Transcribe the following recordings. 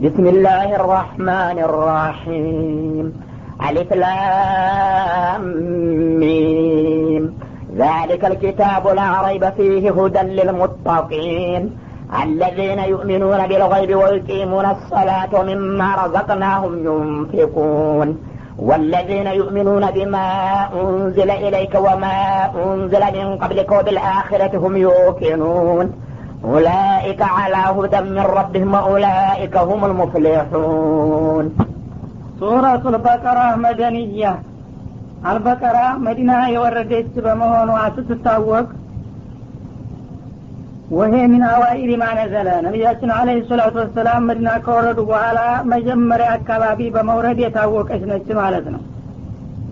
بسم الله الرحمن الرحيم. ألف لام ميم. ذلك الكتاب لا ريب فيه هدى للمتقين الذين يؤمنون بالغيب ويقيمون الصلاة ومما رزقناهم ينفقون والذين يؤمنون بما أنزل إليك وما أنزل من قبلك وبالآخرة هم يوقنون أولئك على هدى من ربهم وأولئك هم المفلحون. سورة البقرة مدنية. البقرة መዲና የወረደች በመሆኗ ስትታወቅ ወሄ ሚን አዋኢል ማ ነዘለ ነብያችን አለይሂ ሰላቱ ወሰላም መዲና ከወረዱ በኋላ መጀመሪያ አካባቢ በመውረድ የታወቀች ነች ማለት ነው።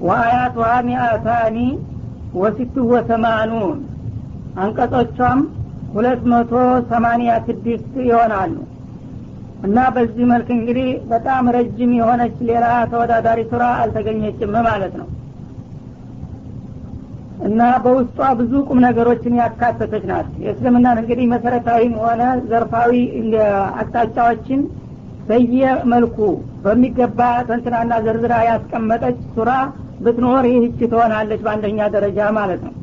ወአያቱሃ ሚአታኒ ወሲቱ ወሰማኑን አንቀጾቿም 286 ይሆናሉ። እና በዚህ መልክ እንግዲህ በጣም ረጅም የሆነች ሌላ ተወዳዳሪ ሱራ አልተገኘችም ማለት ነው። እና በውስጧ ብዙ ቁም ነገሮችን ያካተተች ናት። የእስልምናን እንግዲህ መሰረታዊም ሆነ ዘርፋዊ አቅጣጫዎችን በየመልኩ በሚገባ ተንትናና ዘርዝራ ያስቀመጠች ሱራ ብትኖር ይህች ትሆናለች በአንደኛ ደረጃ ማለት ነው።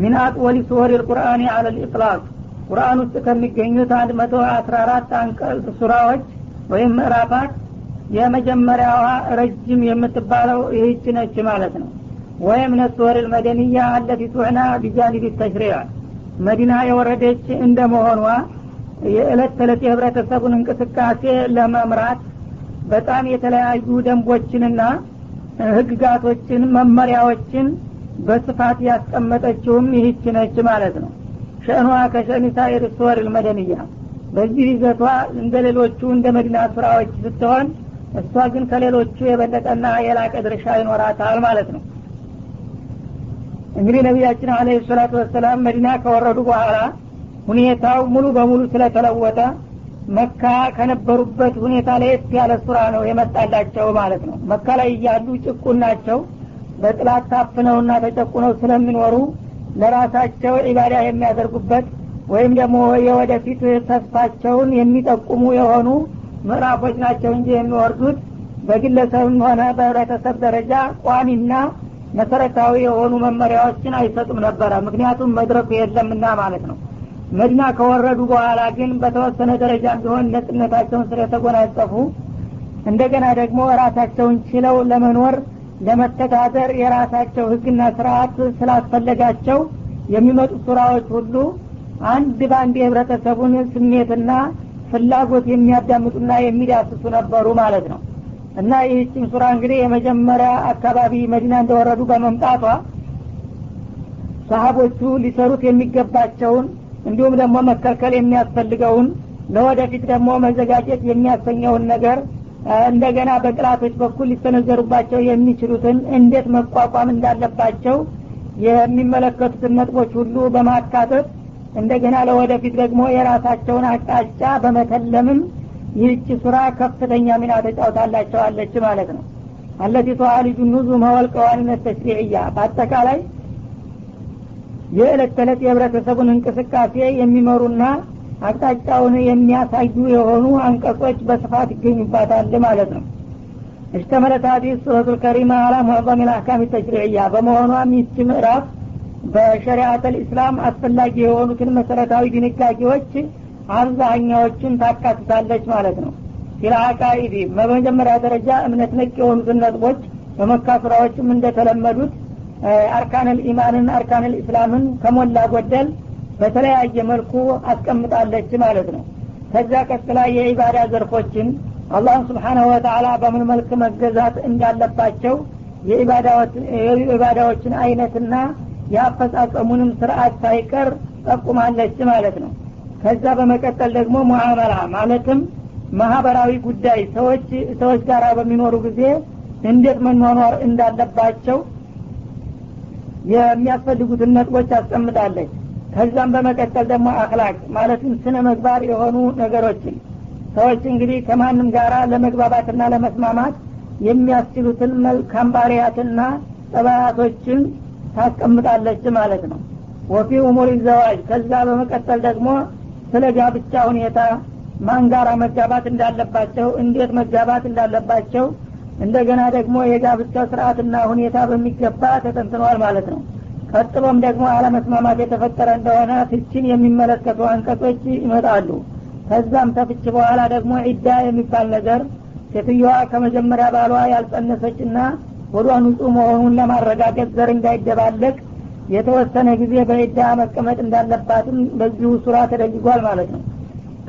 من أطول سور القرآن على الإطلاق ቁርአን ውስጥ ከሚገኙት 114 አንቀጽ ሱራዎች ወይም ምዕራፋት የመጀመሪያዋ ረጅም የምትባለው ይህች ነች ማለት ነው። ወይም ነሱር المدنية التي تعنى بجانب التشريع መዲና የወረደች እንደመሆኗ የዕለት ተዕለት የህብረተሰቡን እንቅስቃሴ ለመምራት በጣም የተለያዩ ደንቦችንና ህግጋቶችን መመሪያዎችን በስፋት ያስቀመጠችውም ይህች ነች ማለት ነው። ሸእኗ ከሸእኒ ሳኢር ሱወር المدنية በዚህ ይዘቷ እንደሌሎቹ እንደ መዲና ሱራዎች ስትሆን እሷ ግን ከሌሎቹ የበለጠና የላቀ ድርሻ ይኖራታል ማለት ነው። እንግዲህ ነብያችን አለይሂ ሰላቱ ወሰላም መዲና ከወረዱ በኋላ ሁኔታው ሙሉ በሙሉ ስለተለወጠ መካ ከነበሩበት ሁኔታ ለየት ያለ ሱራ ነው የመጣላቸው ማለት ነው። መካ ላይ ያሉ ጭቁን ናቸው። በጥላት ታፍነውና ተጨቁነው ስለሚኖሩ ለራሳቸው ኢባዳ የሚያደርጉበት ወይም ደግሞ የወደፊት ተስፋቸውን የሚጠቁሙ የሆኑ ምዕራፎች ናቸው እንጂ የሚወርዱት በግለሰብም ሆነ በህብረተሰብ ደረጃ ቋሚና መሰረታዊ የሆኑ መመሪያዎችን አይሰጡም ነበር። ምክንያቱም መድረኩ የለምና ማለት ነው። መዲና ከወረዱ በኋላ ግን በተወሰነ ደረጃ ቢሆን ነጻነታቸውን ስለተጎናጸፉ እንደገና ደግሞ ራሳቸውን ችለው ለመኖር ለመተዳደር የራሳቸው ህግና ስርዓት ስላስፈለጋቸው የሚመጡ ሱራዎች ሁሉ አንድ ባንድ የህብረተሰቡን ስሜትና ፍላጎት የሚያዳምጡና የሚዳስሱ ነበሩ ማለት ነው። እና ይህችን ሱራ እንግዲህ የመጀመሪያ አካባቢ መዲና እንደወረዱ በመምጣቷ ሰሃቦቹ ሊሰሩት የሚገባቸውን እንዲሁም ደግሞ መከልከል የሚያስፈልገውን ለወደፊት ደግሞ መዘጋጀት የሚያሰኘውን ነገር እንደገና በጥላቶች በኩል ሊሰነዘሩባቸው የሚችሉትን እንዴት መቋቋም እንዳለባቸው የሚመለከቱትን ነጥቦች ሁሉ በማካተት እንደገና ለወደፊት ደግሞ የራሳቸውን አቅጣጫ በመተለምም ይህች ሱራ ከፍተኛ ሚና ተጫውታላቸዋለች ማለት ነው። التي تعالج النظم والقوانين التشريعية በአጠቃላይ የዕለት ተዕለት የህብረተሰቡን እንቅስቃሴ የሚመሩና አቅጣጫውን የሚያሳዩ የሆኑ አንቀጾች በስፋት ይገኙባታል ማለት ነው። اشتملت هذه السورة الكريمة على معظم الأحكام التشريعية በመሆኗም ይህች ምዕራፍ በሸሪዓተ الإسلام አስፈላጊ የሆኑትን መሰረታዊ ድንጋጌዎች አብዛኛዎቹን ታካትታለች ማለት ነው። ፊልዓቃኢዲ በመጀመሪያ ደረጃ እምነት ነክ የሆኑትን ነጥቦች በመካ ሱራዎችም እንደተለመዱት أركان الإيمان ን أركان الإسلام ን ከሞላ ጎደል በተለያየ መልኩ አስቀምጣለች ማለት ነው። ከዛ ቀጥላ የኢባዳ ዘርፎችን አላህ Subhanahu Wa Ta'ala በምን መልክ መገዛት እንዳለባቸው የኢባዳዎችን አይነትና ያፈጻጸሙንም ስርዓት ሳይቀር ጠቁማለች ማለት ነው። ከዛ በመቀጠል ደግሞ ሙአመላ ማለትም ማህበራዊ ጉዳይ ሰዎች ጋር በሚኖሩ ጊዜ እንዴት መኗኗር እንዳለባቸው የሚያስፈልጉትን ነጥቦች አስቀምጣለች። ከዛም በመቀጠል ደግሞ አኽላቅ ማለትም ስነ ምግባር የሆኑ ነገሮችን ሰዎች እንግዲህ ከማንም ጋራ ለመግባባትና ለመስማማት የሚያስችሉትን መልካም ባህሪያትና ጠባያቶችን ታስቀምጣለች ማለት ነው። ወፊ ኡሙሪ ዘዋጅ ከዛ በመቀጠል ደግሞ ስለ ጋብቻ ሁኔታ ማን ጋራ መጋባት እንዳለባቸው፣ እንዴት መጋባት እንዳለባቸው፣ እንደገና ደግሞ የጋብቻ ስርዓትና ሁኔታ በሚገባ ተተንትኗል ማለት ነው። ቀጥሎም ደግሞ አለመስማማት የተፈጠረ እንደሆነ ፍቺን የሚመለከቱ አንቀጾች ይመጣሉ። ከዛም ተፍች በኋላ ደግሞ ዒዳ የሚባል ነገር ሴትዮዋ ከመጀመሪያ ባሏ ያልጸነሰችና ወዷ ንጹህ መሆኑን ለማረጋገጥ ዘር እንዳይደባለቅ የተወሰነ ጊዜ በዒዳ መቀመጥ እንዳለባትም በዚሁ ሱራ ተደንግጓል ማለት ነው።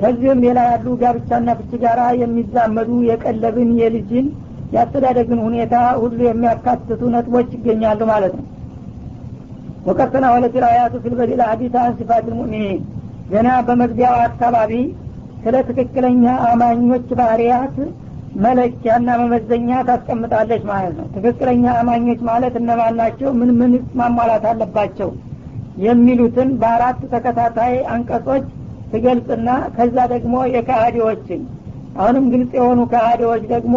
ከዚህም ሌላ ያሉ ጋብቻና ፍች ጋራ የሚዛመዱ የቀለብን፣ የልጅን፣ ያስተዳደግን ሁኔታ ሁሉ የሚያካትቱ ነጥቦች ይገኛሉ ማለት ነው። ወቀተና ወለት አያቱ ፊል በዲል ሐዲስ አን ሲፋት المؤمنين ገና በመግቢያው አካባቢ ስለ ትክክለኛ አማኞች ባህሪያት መለኪያና መመዘኛ ታስቀምጣለች ማለት ነው። ትክክለኛ አማኞች ማለት እነማን ናቸው? ምን ምን ማሟላት አለባቸው? የሚሉትን በአራት ተከታታይ አንቀጾች ትገልጽና ከዛ ደግሞ የከሃዲዎችን አሁንም ግልጽ የሆኑ ከሃዲዎች ደግሞ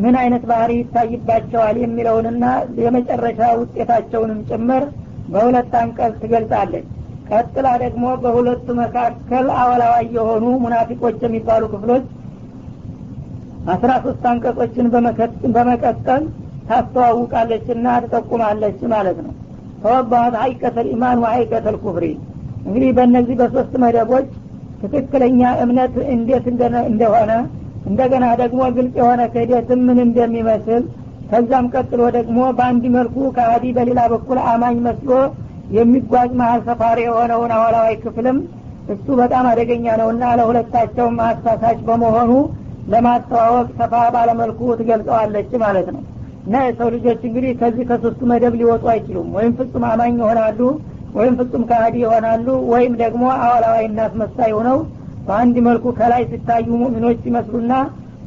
ምን አይነት ባህሪ ይታይባቸዋል የሚለውንና የመጨረሻ ውጤታቸውንም ጭምር በሁለት አንቀጽ ትገልጻለች። ቀጥላ ደግሞ በሁለቱ መካከል አወላዋይ የሆኑ ሙናፊቆች የሚባሉ ክፍሎች 13 አንቀጾችን በመቀጠል ታስተዋውቃለችና ትጠቁማለች ማለት ነው። ተወባhat ሐቂቀተል ኢማን ወሐቂቀተል ኩፍሪ እንግዲህ በእነዚህ በሶስት መደቦች ትክክለኛ እምነት እንዴት እንደሆነ፣ እንደገና ደግሞ ግልጽ የሆነ ክህደት ምን እንደሚመስል፣ ከዛም ቀጥሎ ደግሞ በአንድ መልኩ ከሃዲ በሌላ በኩል አማኝ መስሎ የሚጓዝ መሀል ሰፋሪ የሆነውን አወላዋይ ክፍልም እሱ በጣም አደገኛ ነውና ለሁለታቸው አሳሳች በመሆኑ ለማስተዋወቅ ሰፋ ባለመልኩ ትገልጸዋለች ማለት ነው። እና የሰው ልጆች እንግዲህ ከዚህ ከሶስቱ መደብ ሊወጡ አይችሉም። ወይም ፍጹም አማኝ ይሆናሉ፣ ወይም ፍጹም ከሃዲ ይሆናሉ፣ ወይም ደግሞ አወላዋይና አስመሳይ ሆነው በአንድ መልኩ ከላይ ሲታዩ ሙእሚኖች ይመስሉና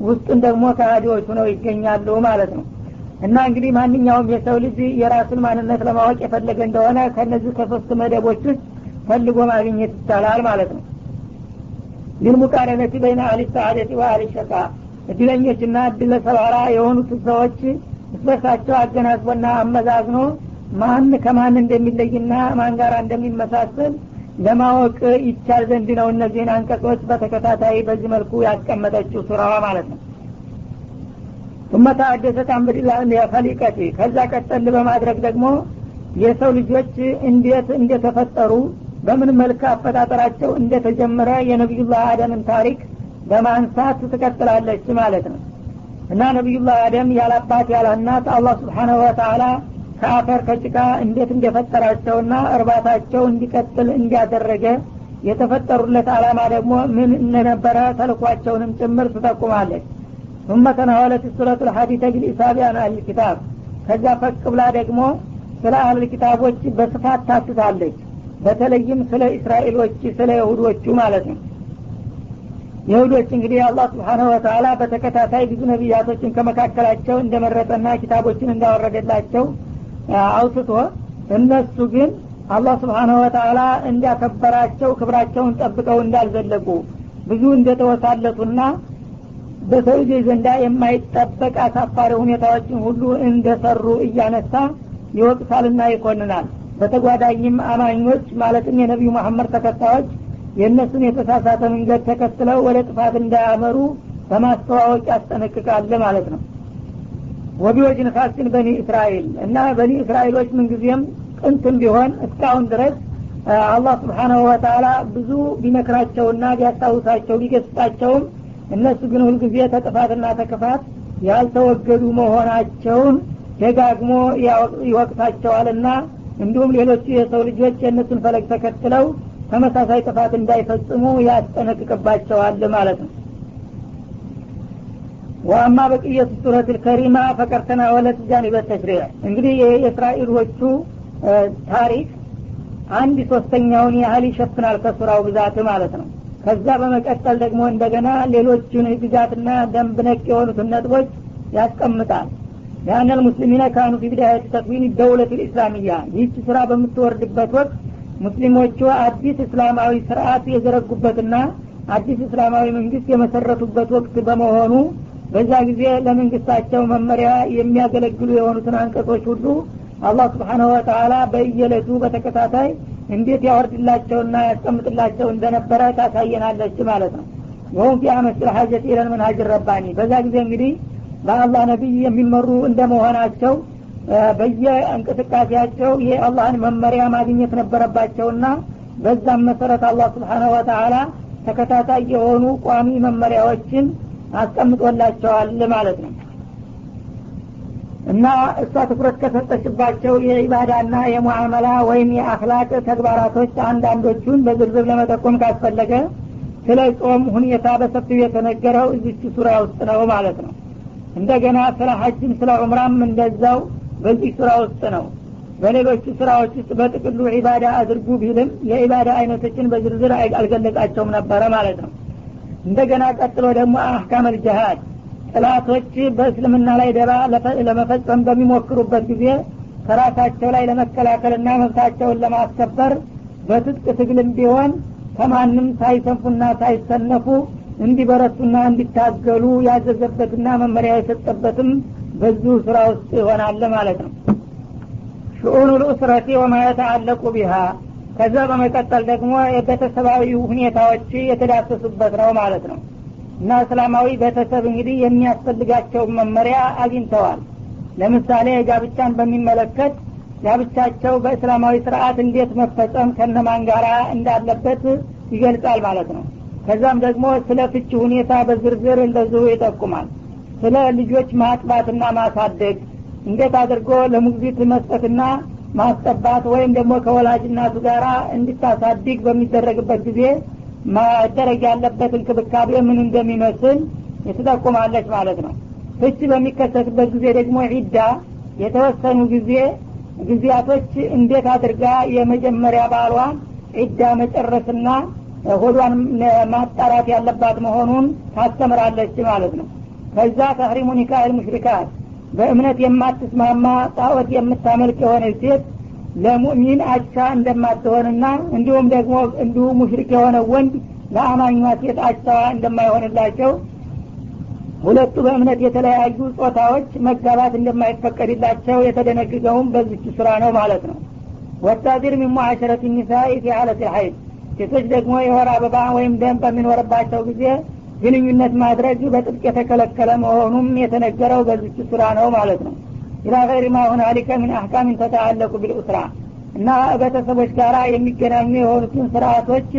ውስጡን ደግሞ ከሃዲዎች ሆነው ይገኛሉ ማለት ነው። እና እንግዲህ ማንኛውም የሰው ልጅ የራሱን ማንነት ለማወቅ የፈለገ እንደሆነ ከነዚህ ከሶስት መደቦች ውስጥ ፈልጎ ማግኘት ይቻላል ማለት ነው። للمقارنة بين أهل السعادة وأهل الشقاء እድለኞችና እድለ ሰባራ የሆኑት ሰዎች እስበሳቸው አገናዝቦና አመዛዝኖ ማን ከማን እንደሚለይና ማን ጋር እንደሚመሳሰል ለማወቅ ይቻል ዘንድ ነው እነዚህን አንቀጾች በተከታታይ በዚህ መልኩ ያስቀመጠችው ሱራዋ ማለት ነው። ثم تحدثت عن بدء الخليقة ከዛ ቀጠል በማድረግ ደግሞ የሰው ልጆች እንዴት እንደተፈጠሩ በምን መልክ አፈጣጠራቸው እንደተጀመረ የነብዩላህ አደምን ታሪክ በማንሳት ትቀጥላለች ማለት ነው። እና ነብዩላህ አደም ያላባት ያላናት አላህ Subhanahu Wa Ta'ala ከአፈር ከጭቃ እንዴት እንደፈጠራቸውና እርባታቸው እንዲቀጥል እንዲያደረገ የተፈጠሩለት አላማ ደግሞ ምን እንደነበረ ተልኳቸውንም ጭምር ትጠቁማለች። ثم تناولت السورة الحديثة بالإسابة عن أهل الكتاب ከዛ ፈቅ ብላ ደግሞ ስለ አህል ኪታቦች በስፋት ታትታለች። በተለይም ስለ እስራኤሎች ስለ ይሁዶቹ ማለት ነው። ይሁዶች እንግዲህ አላህ Subhanahu Wa Ta'ala በተከታታይ ብዙ ነብያቶችን ከመካከላቸው እንደመረጠና ኪታቦችን እንዳወረደላቸው አውስቶ እነሱ ግን አላህ Subhanahu Wa Ta'ala እንዲያከበራቸው ክብራቸውን ጠብቀው እንዳልዘለቁ ብዙ እንደተወሳለቱና በሰው ልጅ ዘንዳ የማይጠበቅ አሳፋሪ ሁኔታዎችን ሁሉ እንደሰሩ እያነሳ ይወቅሳልና ይኮንናል። በተጓዳኝም አማኞች ማለትም የነብዩ መሐመድ ተከታዮች የእነሱን የተሳሳተ መንገድ ተከትለው ወደ ጥፋት እንዳያመሩ በማስተዋወቅ ያስጠነቅቃል ማለት ነው። ወቢወጅን ኻስን በኒ እስራኤል እና በኒ እስራኤሎች ምንጊዜም ጥንትም ቢሆን እስካሁን ድረስ አላህ Subhanahu Wa Ta'ala ብዙ ቢመክራቸውና ቢያስታውሳቸው ቢገስጣቸውም እነሱ ግን ሁሉ ጊዜ ተጥፋትና ተከፋት ያልተወገዱ መሆናቸውን ደጋግሞ ይወቅሳቸዋልና እንዲሁም ሌሎች የሰው ልጆች የእነሱን ፈለግ ተከትለው ተመሳሳይ ጥፋት እንዳይፈጽሙ ያስጠነቅቅባቸዋል ማለት ነው። ወአማ በቅየቱ ሱረት الكريمه فقد تناولت جانب التشريع እንግዲህ የእስራኤሎቹ ታሪክ አንድ ሶስተኛውን ያህል ይሸፍናል ከሱራው ብዛት ማለት ነው። ከዛ በመቀጠል ደግሞ እንደገና ሌሎችን ህግጋትና ደንብ ነክ የሆኑትን ነጥቦች ያስቀምጣል። ያን المسلمين كانوا في بداية تكوين الدولة الإسلامية ይህች ስራ በምትወርድበት ወቅት ሙስሊሞቹ አዲስ እስላማዊ ስርዓት የዘረጉበትና አዲስ እስላማዊ መንግስት የመሰረቱበት ወቅት በመሆኑ በዛ ጊዜ ለመንግስታቸው መመሪያ የሚያገለግሉ የሆኑትን አንቀጾች ሁሉ አላህ Subhanahu Wa Ta'ala በየለቱ በተከታታይ እንዴት ያወርድላቸውና ያስቀምጥላቸው እንደነበረ ታሳየናለች ማለት ነው። وهم في أمس الحاجة إلى المنهج الرباني። በዛ ጊዜ እንግዲህ በአላህ ነቢይ የሚመሩ እንደመሆናቸው በየእንቅስቃሴያቸው የአላህን መመሪያ ማግኘት ነበረባቸውና በዛም መሰረት አላህ سبحانه وتعالى ተከታታይ የሆኑ ቋሚ መመሪያዎችን አስቀምጦላቸዋል ማለት ነው። እና እሷ ትኩረት ከሰጠችባቸው የኢባዳና የሙዓመላ ወይም የአኽላቅ ተግባራቶች አንዳንዶቹን በዝርዝር ለመጠቆም ካስፈለገ ስለ ጾም ሁኔታ በሰፊው የተነገረው እዚች ሱራ ውስጥ ነው ማለት ነው። እንደገና ስለ ሐጅም ስለ ዑምራም እንደዛው በዚህ ሱራ ውስጥ ነው። በሌሎች ሱራዎች ውስጥ በጥቅሉ ዒባዳ አድርጉ ቢልም የዒባዳ አይነቶችን በዝርዝር አልገለጻቸውም ነበረ ማለት ነው። እንደገና ቀጥሎ ደግሞ أحكام الجهاد ጥላቶች በእስልምና ላይ ደባ ለመፈጸም በሚሞክሩበት ጊዜ ከራሳቸው ላይ ለመከላከልና መብታቸውን ለማስከበር በትጥቅ ትግልም ቢሆን ከማንም ሳይሰንፉና ሳይሰነፉ እንዲበረቱና እንዲታገሉ ያዘዘበትና መመሪያ የሰጠበትም በዚሁ ስራ ውስጥ ይሆናል ማለት ነው። شؤون الأسرة وما يتعلق بها። ከዛ በመቀጠል ደግሞ የቤተሰባዊ ሁኔታዎች የተዳሰሱበት ነው ማለት ነው። እና እስላማዊ ቤተሰብ እንግዲህ የሚያስፈልጋቸው መመሪያ አግኝተዋል። ለምሳሌ ጋብቻን በሚመለከት ጋብቻቸው በእስላማዊ ስርዓት እንዴት መፈጸም ከነማን ጋር እንዳለበት ይገልጻል ማለት ነው። ከዛም ደግሞ ስለ ፍቺ ሁኔታ በዝርዝር እንደዚሁ ይጠቁማል። ስለ ልጆች ማጥባትና ማሳደግ እንዴት አድርጎ ለሙግዚት መስጠትና ማስጠባት ወይም ደግሞ ከወላጅ እናቱ ጋር እንድታሳድግ በሚደረግበት ጊዜ ማደረግ ያለበት እንክብካቤ ምን እንደሚመስል ትጠቁማለች ማለት ነው። ፍቺ በሚከሰትበት ጊዜ ደግሞ ዒዳ የተወሰኑ ጊዜያቶች እንዴት አድርጋ የመጀመሪያ ባሏን ዒዳ መጨረስና ሆዷን ማጣራት ያለባት መሆኑን ታስተምራለች ማለት ነው። ከዛ ተህሪሙ ኒካህ ሙሽሪካት በእምነት የማትስማማ ጣዖት የምታመልክ የሆነ ሴት ለሙእሚን አቻ እንደማትሆንና እንዲሁም ደግሞ እንዲሁ ሙሽሪክ የሆነ ወንድ ለአማኟ ሴት አቻ እንደማይሆንላቸው ሁለቱ በእምነት የተለያዩ ጾታዎች መጋባት እንደማይፈቀድላቸው የተደነገገውም በዚች ሱራ ነው ማለት ነው። والتحذير من معاشرة النساء في حالة الحيض። ሴቶች ደግሞ የወር አበባ ወይም ደም በሚኖርባቸው ጊዜ ግንኙነት ማድረግ በጥብቅ የተከለከለ መሆኑም የተነገረው በዚች ሱራ ነው ማለት ነው። إلى غير ما هنالك من أحكام تتعلق بالأسرة። እና ቤተሰቦች ጋር የሚገናኙ የሆኑትን ስርዓቶች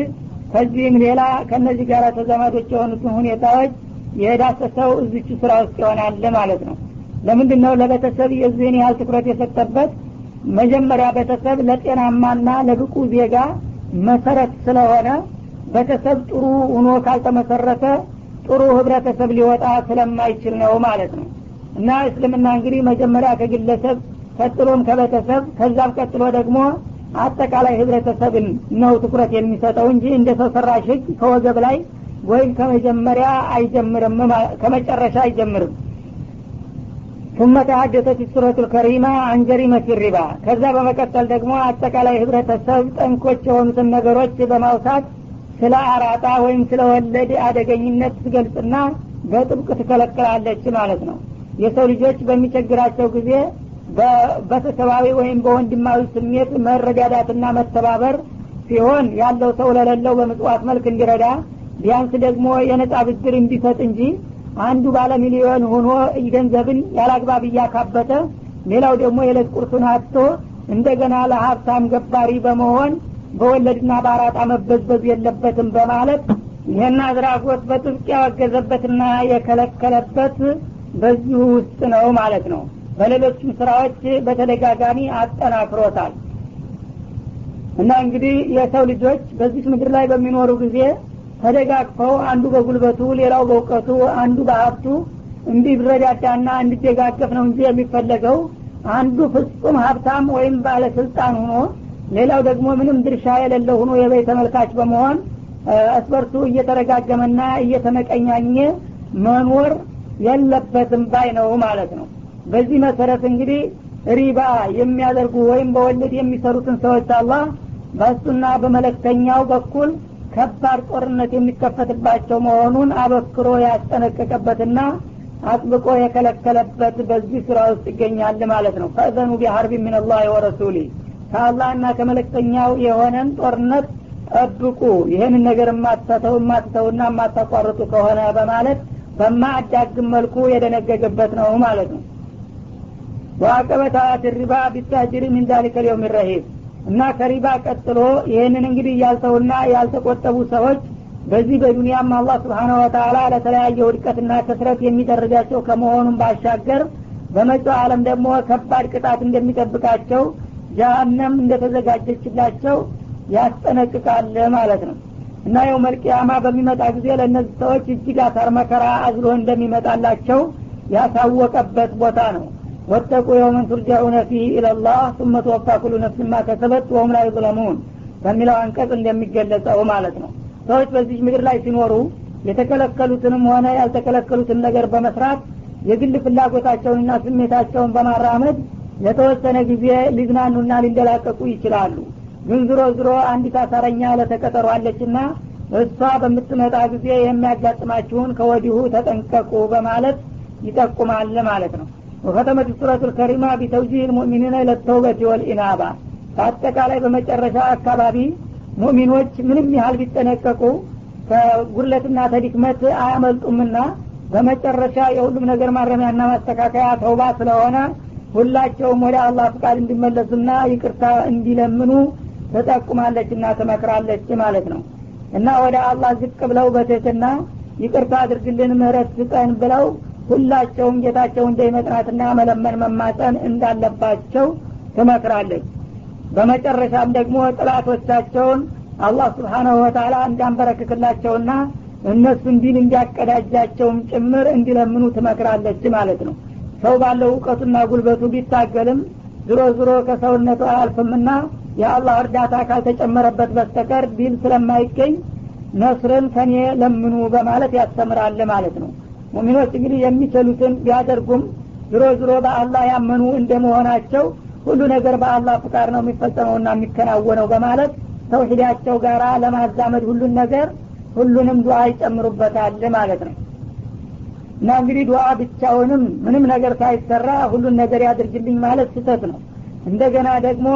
ከዚህም ሌላ ከነዚህ ጋር ተዛማዶች የሆኑትን ሁኔታዎች የዳሰሰው እዚች ሱራ ውስጥ ይሆናል ማለት ነው። ለምንድነው ለቤተሰብ የዚህን ያህል ትኩረት የሰጠበት? መጀመሪያ ቤተሰብ ለጤናማና ለብቁ ዜጋ መሰረት ስለሆነ ቤተሰብ ጥሩ ሆኖ ካልተመሰረተ ጥሩ ህብረተሰብ ሊወጣ ስለማይችል ነው ማለት ነው። እና እስልምና እንግዲህ መጀመሪያ ከግለሰብ ቀጥሎም ከቤተሰብ ከዛም ቀጥሎ ደግሞ አጠቃላይ ህብረተሰብን ነው ትኩረት የሚሰጠው እንጂ እንደ ሰው ሰራሽ ህግ ከወገብ ላይ ወይም ከመጀመሪያ አይጀምርም፣ ከመጨረሻ አይጀምርም። ثم تحدثت السورة الكريمة عن جريمة الربا። ከዛ በመቀጠል ደግሞ አጠቃላይ ህብረተሰብ ጠንቆች የሆኑትን ነገሮች በማውሳት ስለ አራጣ ወይም ስለ ወለድ አደገኝነት ትገልጽና በጥብቅ ትከለክላለች ማለት ነው። የሰው ልጆች በሚቸግራቸው ጊዜ በቤተሰባዊ ወይም በወንድማዊ ስሜት መረዳዳትና መተባበር ሲሆን ያለው ሰው ለሌለው በምጽዋት መልክ እንዲረዳ ቢያንስ ደግሞ የነጻ ብድር እንዲሰጥ እንጂ አንዱ ባለ ሚሊዮን ሆኖ ገንዘብን ያላግባብ እያካበተ ሌላው ደግሞ የዕለት ቁርሱን አጥቶ እንደገና ለሀብታም ገባሪ በመሆን በወለድና በአራጣ መበዝበዝ የለበትም በማለት ይህን አድራጎት በጥብቅ ያወገዘበትና የከለከለበት በዚሁ ውስጥ ነው ማለት ነው። በሌሎችም ስራዎች በተደጋጋሚ አጠናክሮታል። እና እንግዲህ የሰው ልጆች በዚህ ምድር ላይ በሚኖሩ ጊዜ ተደጋግፈው አንዱ በጉልበቱ ሌላው በእውቀቱ አንዱ በሀብቱ እንዲረዳዳና እንዲደጋገፍ ነው እንጂ የሚፈለገው አንዱ ፍጹም ሀብታም ወይም ባለስልጣን ሆኖ ሌላው ደግሞ ምንም ድርሻ የሌለው ሆኖ የበይ ተመልካች በመሆን እስበርሱ እየተረጋገመና እየተመቀኛኘ መኖር የለበትም ባይ ነው ማለት ነው። በዚህ መሰረት እንግዲህ ሪባ የሚያደርጉ ወይም በወለድ የሚሰሩትን ሰዎች አላህ በእሱና በመለክተኛው በኩል ከባድ ጦርነት የሚከፈትባቸው መሆኑን አበክሮ ያስጠነቀቀበትና አጥብቆ የከለከለበት በዚህ ስራ ውስጥ ይገኛል ማለት ነው። فأذنوا بحرب من الله ورسوله ከአላህና ከመለክተኛው የሆነን ጦርነት ጠብቁ፣ ይሄን ነገር የማትተውና የማታቋርጡ ከሆነ በማለት በማያዳግም መልኩ የደነገገበት ነው ማለት ነው። ወአቀበታት ሪባ ቢታጅሪ ሚን ዛሊከ اليوم الرهيب እና ከሪባ ቀጥሎ ይሄንን እንግዲህ ያልተውና ያልተቆጠቡ ሰዎች በዚህ በዱንያም አላህ Subhanahu Wa Ta'ala ለተለያየ ውድቀትና ከስረት የሚደረጋቸው ከመሆኑም ባሻገር በመጪው ዓለም ደግሞ ከባድ ቅጣት እንደሚጠብቃቸው ጀሃነም እንደተዘጋጀችላቸው ያስጠነቅቃል ማለት ነው። እና የውመል ቂያማ በሚመጣ ጊዜ ለእነዚህ ሰዎች እጅግ አሳር መከራ አዝሎ እንደሚመጣላቸው ያሳወቀበት ቦታ ነው። ወተቁ የውመን ቱርጃኡነ ፊህ ኢለላህ ثم توفى كل نفس ما كسبت وهم لا يظلمون በሚለው አንቀጽ እንደሚገለጸው ማለት ነው። ሰዎች በዚህ ምድር ላይ ሲኖሩ የተከለከሉትንም ሆነ ያልተከለከሉትን ነገር በመስራት የግል ፍላጎታቸውንና ስሜታቸውን በማራመድ ለተወሰነ ጊዜ ሊዝናኑና ሊንደላቀቁ ይችላሉ። ግን ዝሮ ዝሮ አንዲት አሳረኛ ለተቀጠሩ አለችና እሷ በምትመጣ ጊዜ የሚያጋጥማችሁን ከወዲሁ ተጠንቀቁ በማለት ይጠቁማል ማለት ነው። ወከተመት ሱረቱል ከሪማ ቢተውጂህ المؤمنين الى التوبه والانابه በአጠቃላይ በመጨረሻ አካባቢ ሙእሚኖች ምንም ያህል ቢጠነቀቁ ከጉድለትና ተድክመት አያመልጡምና በመጨረሻ የሁሉም ነገር ማረሚያና ማስተካከያ ተውባ ስለሆነ ሁላቸውም ወደ አላህ ፍቃድ እንዲመለሱና ይቅርታ እንዲለምኑ ተጠቁማለችና ተመክራለች ማለት ነው። እና ወደ አላህ ዝቅ ብለው በትህትና ይቅርታ አድርግልን ምህረት ስጠን ብለው ሁላቸውም ጌታቸው እንደመጥራትና መለመን መማፀን እንዳለባቸው ተመክራለች። በመጨረሻም ደግሞ ጥላቶቻቸውን አላህ Subhanahu Wa Ta'ala እንዳንበረክክላቸውና እነሱ እንዲል እንዲያቀዳጃቸውም ጭምር እንዲለምኑ ትመክራለች ማለት ነው። ሰው ባለው ዕውቀቱና ጉልበቱ ቢታገልም ዝሮ ዝሮ ከሰውነቱ አያልፍምና የአላህ እርዳታ ካልተጨመረበት በስተቀር ዲል ስለማይገኝ ነስርን ከኔ ለምኑ በማለት ያስተምራል ማለት ነው። ሙእሚኖች እንግዲህ የሚችሉትን ቢያደርጉም ዝሮ ዝሮ በአላህ ያመኑ እንደመሆናቸው ሁሉ ነገር በአላህ ፍቃድ ነው የሚፈጸመውና የሚከናወነው በማለት ተውሂዳቸው ጋራ ለማዛመድ ሁሉን ነገር ሁሉንም ዱዓ ይጨምሩበታል ማለት ነው። እና እንግዲህ ዱዓ ብቻውንም ምንም ነገር ሳይሰራ ሁሉን ነገር ያድርግልኝ ማለት ስህተት ነው። እንደገና ደግሞ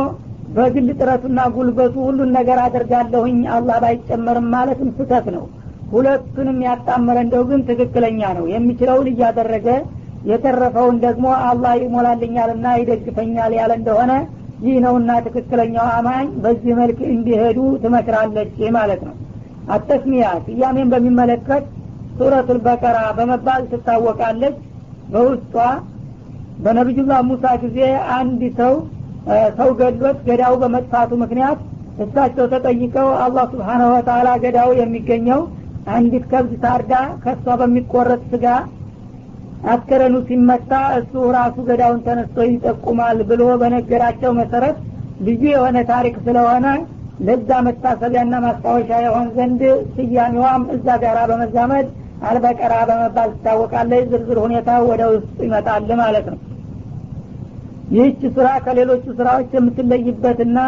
በግል ጥረቱና ጉልበቱ ሁሉን ነገር አደርጋለሁኝ አላህ ባይጨመርም ማለትም ስህተት ነው። ሁለቱንም ያጣመረ እንደው ግን ትክክለኛ ነው። የሚችለውን እያደረገ የተረፈውን ደግሞ አላህ ይሞላልኛልና ይደግፈኛል ያለ እንደሆነ ይህ ነውና ትክክለኛው አማኝ በዚህ መልክ እንዲሄዱ ትመክራለች ማለት ነው። አተስሚያ ስያሜን በሚመለከት ሱረቱል በቀራ በመባል ትታወቃለች። በውስጧ በነብዩላህ ሙሳ ጊዜ አንድ ሰው ገድሎት ገዳው በመጥፋቱ ምክንያት እሳቸው ተጠይቀው አላህ Subhanahu Wa Ta'ala ገዳው የሚገኘው አንዲት ከብት ታርዳ ከሷ በሚቆረጥ ስጋ አስከረኑ ሲመታ እሱ ራሱ ገዳውን ተነስቶ ይጠቁማል ብሎ በነገራቸው መሰረት ልዩ የሆነ ታሪክ ስለሆነ ለዛ መታሰቢያና ማስታወሻ የሆን ዘንድ ስያሜዋም እዛ ጋራ በመዛመድ አልበቀራ በመባል ትታወቃለች። ዝርዝር ሁኔታ ወደ ውስጥ ይመጣል ማለት ነው። ይህች ሱራ ከሌሎቹ ሱራዎች የምትለይበትና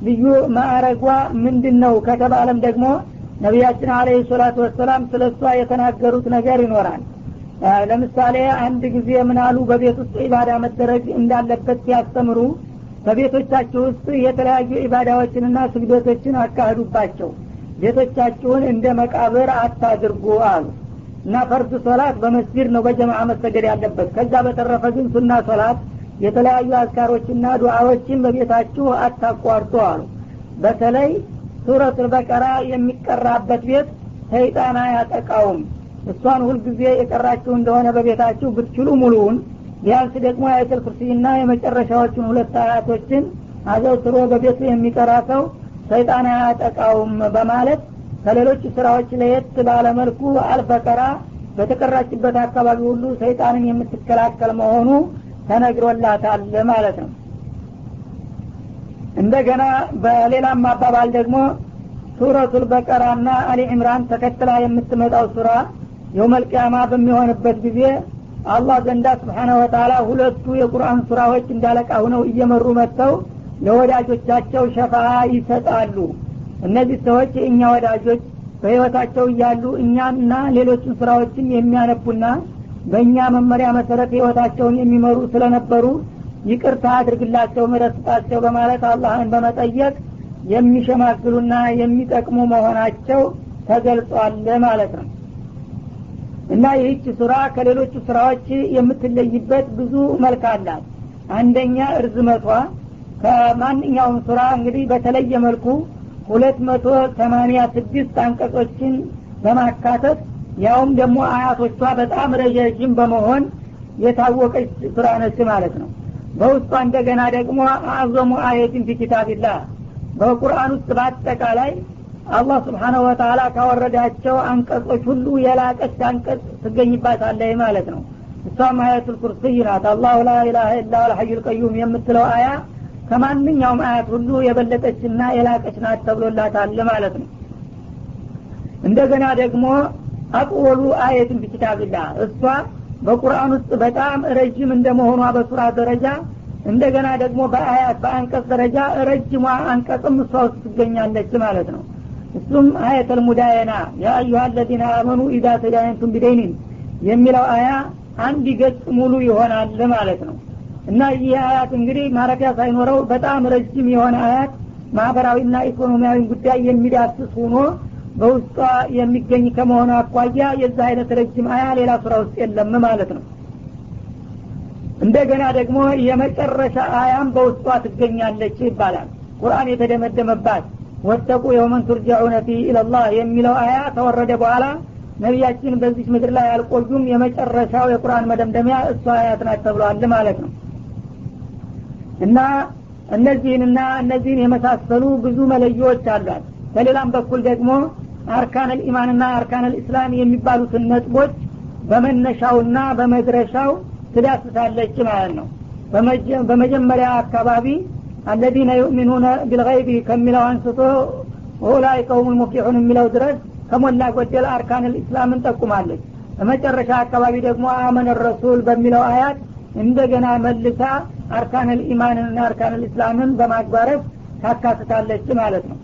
ልዩ ማዕረጓ ምንድነው ከተባለም ደግሞ ነቢያችን አለይሂ ሰላቱ ወሰላም ስለሷ የተናገሩት ነገር ይኖራል። ለምሳሌ አንድ ጊዜ ምናሉ በቤት ውስጥ ኢባዳ መደረግ እንዳለበት ሲያስተምሩ በቤቶቻችሁ ውስጥ የተለያዩ ኢባዳዎችንና ስግደቶችን አካሂዱባቸው፣ ቤቶቻችሁን እንደ መቃብር አታድርጉ አሉ። እና ፈርድ ሶላት በመስጊድ ነው በጀማዓ መሰገድ ያለበት። ከዛ በተረፈ ግን ሱና ሶላት፣ የተለያዩ አዝካሮችና ዱዓዎችን በቤታችሁ አታቋርጡ አሉ። በተለይ ሱረቱል በቀራ የሚቀራበት ቤት ሰይጣን አያጠቃውም። እሷን ሁል ጊዜ የቀራችሁ እንደሆነ በቤታችሁ ብትችሉ ሙሉውን ቢያንስ ደግሞ አያተል ኩርሲና የመጨረሻዎቹን ሁለት አያቶችን አዘውትሮ በቤቱ የሚቀራ ሰው ሰይጣን አያጠቃውም በማለት ከሌሎች ስራዎች ለየት ባለ መልኩ አልበቀራ በተቀራችበት አካባቢ ሁሉ ሰይጣንን የምትከላከል መሆኑ ተነግሮላታል ማለት ነው። እንደገና በሌላም አባባል ደግሞ ሱረቱል በቀራና አሊ ኢምራን ተከትላ የምትመጣው ሱራ የውመል ቂያማ በሚሆንበት ጊዜ አላህ ዘንዳ Subhanahu Wa Ta'ala ሁለቱ የቁርአን ሱራዎች እንዳለቃ ሆነው እየመሩ መጥተው ለወዳጆቻቸው ሸፋ ይሰጣሉ። እነዚህ ሰዎች የኛ ወዳጆች በህይወታቸው እያሉ እኛና ሌሎችን ሱራዎችን የሚያነቡና በእኛ መመሪያ መሰረት ህይወታቸውን የሚመሩ ስለነበሩ ይቅርታ አድርግላቸው ምህረት ስጣቸው በማለት አላህን በመጠየቅ የሚሸማግሉና የሚጠቅሙ መሆናቸው ተገልጿል ማለት ነው። እና ይህች ሱራ ከሌሎቹ ሱራዎች የምትለይበት ብዙ መልክ አላት። አንደኛ እርዝመቷ ከማንኛውም ሱራ እንግዲህ በተለየ መልኩ 286 አንቀጾችን በማካተት ያውም ደግሞ አያቶቿ በጣም ረጃጅም በመሆን የታወቀች ሱራ ነች ማለት ነው። በውስጧ እንደገና ደግሞ አዕዘሙ አየትን ፊ ኪታቢላህ በቁርአን ውስጥ በአጠቃላይ አላህ Subhanahu Wa Ta'ala ካወረዳቸው አንቀጾች ሁሉ የላቀች አንቀጽ ትገኝባታለች ማለት ነው። እሷም አያቱል ኩርሲይ ናት። አላሁ ላ ኢላሃ ኢላ ሁወል ሐዩል ቀዩም የምትለው አያ ከማንኛውም አያት ሁሉ የበለጠችና የላቀች ናት ተብሎላታል ማለት ነው። እንደገና ደግሞ አጥወሉ አየትን ቢኪታቢላህ እሷ በቁርአን ውስጥ በጣም ረጅም እንደመሆኗ በሱራ ደረጃ እንደገና ደግሞ በአያት በአንቀጽ ደረጃ ረጅሟ አንቀጽም እሷ ውስጥ ትገኛለች ማለት ነው። እሱም አያተል ሙዳየና ያ አዩሃ الذين آمنوا اذا تداينتم بدين የሚለው አያ አንድ ገጽ ሙሉ ይሆናል ማለት ነው። እና ይህ አያት እንግዲህ ማረፊያ ሳይኖረው በጣም ረጅም የሆነ አያት ማህበራዊና ኢኮኖሚያዊ ጉዳይ የሚዳስስ ሆኖ በውስጧ የሚገኝ ከመሆኑ አኳያ የዛ አይነት ረጅም አያ ሌላ ሱራ ውስጥ የለም ማለት ነው። እንደገና ደግሞ የመጨረሻ አያም በውስጧ ትገኛለች ይባላል። ቁርአን የተደመደመባት ወተቁ የውመን ቱርጃዑነ ፊ ኢለላህ የሚለው አያ ተወረደ በኋላ ነቢያችን በዚህ ምድር ላይ አልቆዩም። የመጨረሻው የቁርአን መደምደሚያ እሷ አያት ናት ተብሏል ማለት ነው። እና እነዚህንና እነዚህን የመሳሰሉ ብዙ መለዮች አሏት። በሌላም በኩል ደግሞ أركان الإيمان ና أركان الإسلام የሚባሉትን ነጥቦች በመነሻውና በመድረሻው ትዳስሳለች ማለት ነው። በመጀመሪያ አካባቢ الذين يؤمنون بالغيب ከሚለው አንስቶ أولئك هم المفلحون የሚለው ድረስ ከሞላ ጎደል أركان الإسلام ን ጠቁማለች። በመጨረሻ አካባቢ ደግሞ آمن الرسول በሚለው አያት እንደገና መልሳ أركان الإيمان ና أركان الإسلام ን በማግባረት ታካትታለች ማለት ነው።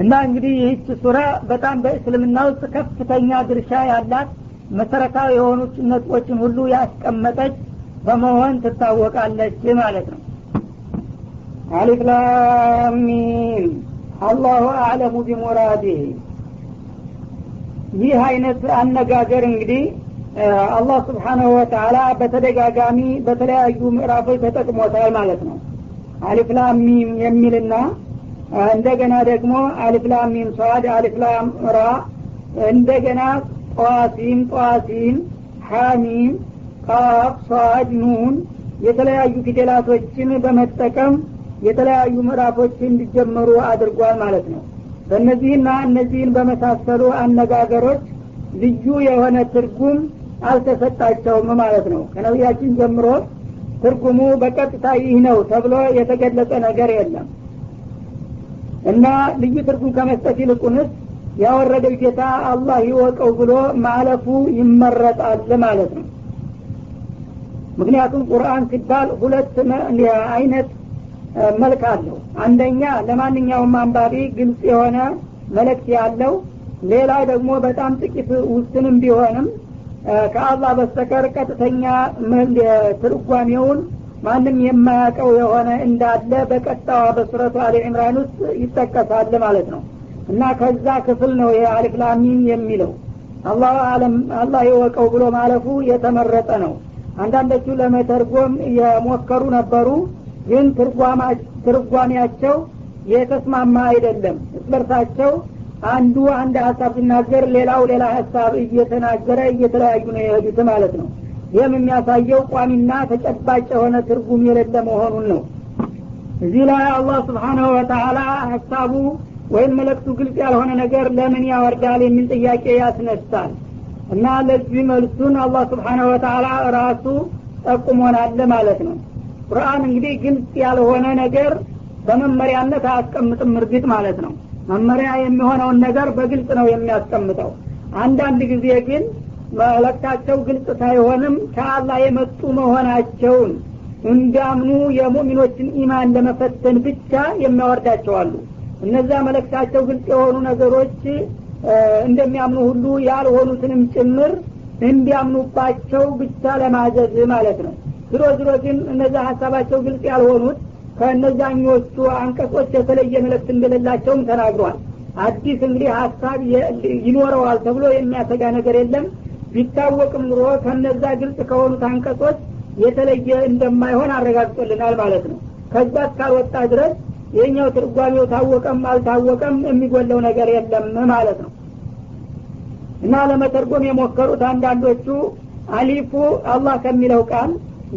እና እንግዲህ ይህች ሱራ በጣም በእስልምና ውስጥ ከፍተኛ ድርሻ ያላት መሰረታዊ የሆኑ ነጥቦችን ሁሉ ያስቀመጠች በመሆን ትታወቃለች ማለት ነው። አሊፍ ላም ሚም አላሁ አዕለሙ ቢሙራዲህ። ይህ አይነት አነጋገር እንግዲህ አላህ Subhanahu Wa Ta'ala በተደጋጋሚ በተለያዩ ምዕራፎች ተጠቅሞታል ማለት ነው። አሊፍ ላም ሚም የሚልና እንደገና ደግሞ አሊፍ ላም ሚም ሷድ አሊፍ ላም ራ እንደገና ጧሲም ጧሲም ሐሚም ቃፍ ሷድ ኑን የተለያዩ ፊደላቶችን በመጠቀም የተለያዩ ምዕራፎች እንዲጀመሩ አድርጓል ማለት ነው። በእነዚህና እነዚህን በመሳሰሉ አነጋገሮች ልዩ የሆነ ትርጉም አልተሰጣቸውም ማለት ነው። ከነቢያችን ጀምሮ ትርጉሙ በቀጥታ ይህ ነው ተብሎ የተገለጸ ነገር የለም። እና ልዩ ትርጉም ከመስጠት ይልቁንስ ያወረደው ጌታ አላህ ይወቀው ብሎ ማለፉ ይመረጣል ማለት ነው። ምክንያቱም ቁርአን ሲባል ሁለት አይነት መልክ አለው። አንደኛ ለማንኛውም አንባቢ ግልጽ የሆነ መልእክት ያለው፣ ሌላ ደግሞ በጣም ጥቂት ውስንም ቢሆንም ከአላህ በስተቀር ቀጥተኛ ትርጓሜውን ማንም የማያውቀው የሆነ እንዳለ በቀጣዋ በሱረቱ አሊ ኢምራን ውስጥ ይጠቀሳል ማለት ነው። እና ከዛ ክፍል ነው ይሄ አሊፍ ላም ሚም የሚለው አላህ አለም አላህ ይወቀው ብሎ ማለፉ የተመረጠ ነው። አንዳንዶቹ ለመተርጎም የሞከሩ ነበሩ፣ ግን ትርጓሜያቸው የተስማማ አይደለም። እስበርሳቸው አንዱ አንድ ሐሳብ ሲናገር ሌላው ሌላ ሐሳብ እየተናገረ እየተለያዩ ነው የሄዱት ማለት ነው። ይህም የሚያሳየው ቋሚና ተጨባጭ የሆነ ትርጉም የሌለ መሆኑን ነው። እዚህ ላይ አላህ Subhanahu Wa Ta'ala ሐሳቡ ወይም መልእክቱ ግልጽ ያልሆነ ነገር ለምን ያወርዳል የሚል ጥያቄ ያስነሳል። እና ለዚህ መልሱን አላህ Subhanahu Wa Ta'ala ራሱ ጠቁሞናል ማለት ነው። ቁርአን እንግዲህ ግልጽ ያልሆነ ነገር በመመሪያነት አያስቀምጥም እርግጥ ማለት ነው። መመሪያ የሚሆነውን ነገር በግልጽ ነው የሚያስቀምጠው። አንዳንድ ጊዜ ግን መልእክታቸው ግልጽ ሳይሆንም ከአላህ የመጡ መሆናቸውን እንዲያምኑ የሙእሚኖችን ኢማን ለመፈተን ብቻ የሚያወርዳቸው አሉ። እነዛ መልእክታቸው ግልጽ የሆኑ ነገሮች እንደሚያምኑ ሁሉ ያልሆኑትንም ጭምር እንዲያምኑባቸው ብቻ ለማዘዝ ማለት ነው። ዝሮ ዝሮ ግን እነዛ ሐሳባቸው ግልጽ ያልሆኑት ከእነዛኞቹ አንቀጾች የተለየ መልእክት እንደሌላቸውም ተናግሯል። አዲስ እንግዲህ ሀሳብ ይኖረዋል ተብሎ የሚያሰጋ ነገር የለም። ቢታወቅም ኑሮ ከነዛ ግልጽ ከሆኑት አንቀጾች የተለየ እንደማይሆን አረጋግጦልናል ማለት ነው። ከዛ እስካልወጣ ድረስ የኛው ትርጓሜው ታወቀም አልታወቀም የሚጎለው ነገር የለም ማለት ነው። እና ለመተርጎም የሞከሩት አንዳንዶቹ አሊፉ አላህ ከሚለው ቃል፣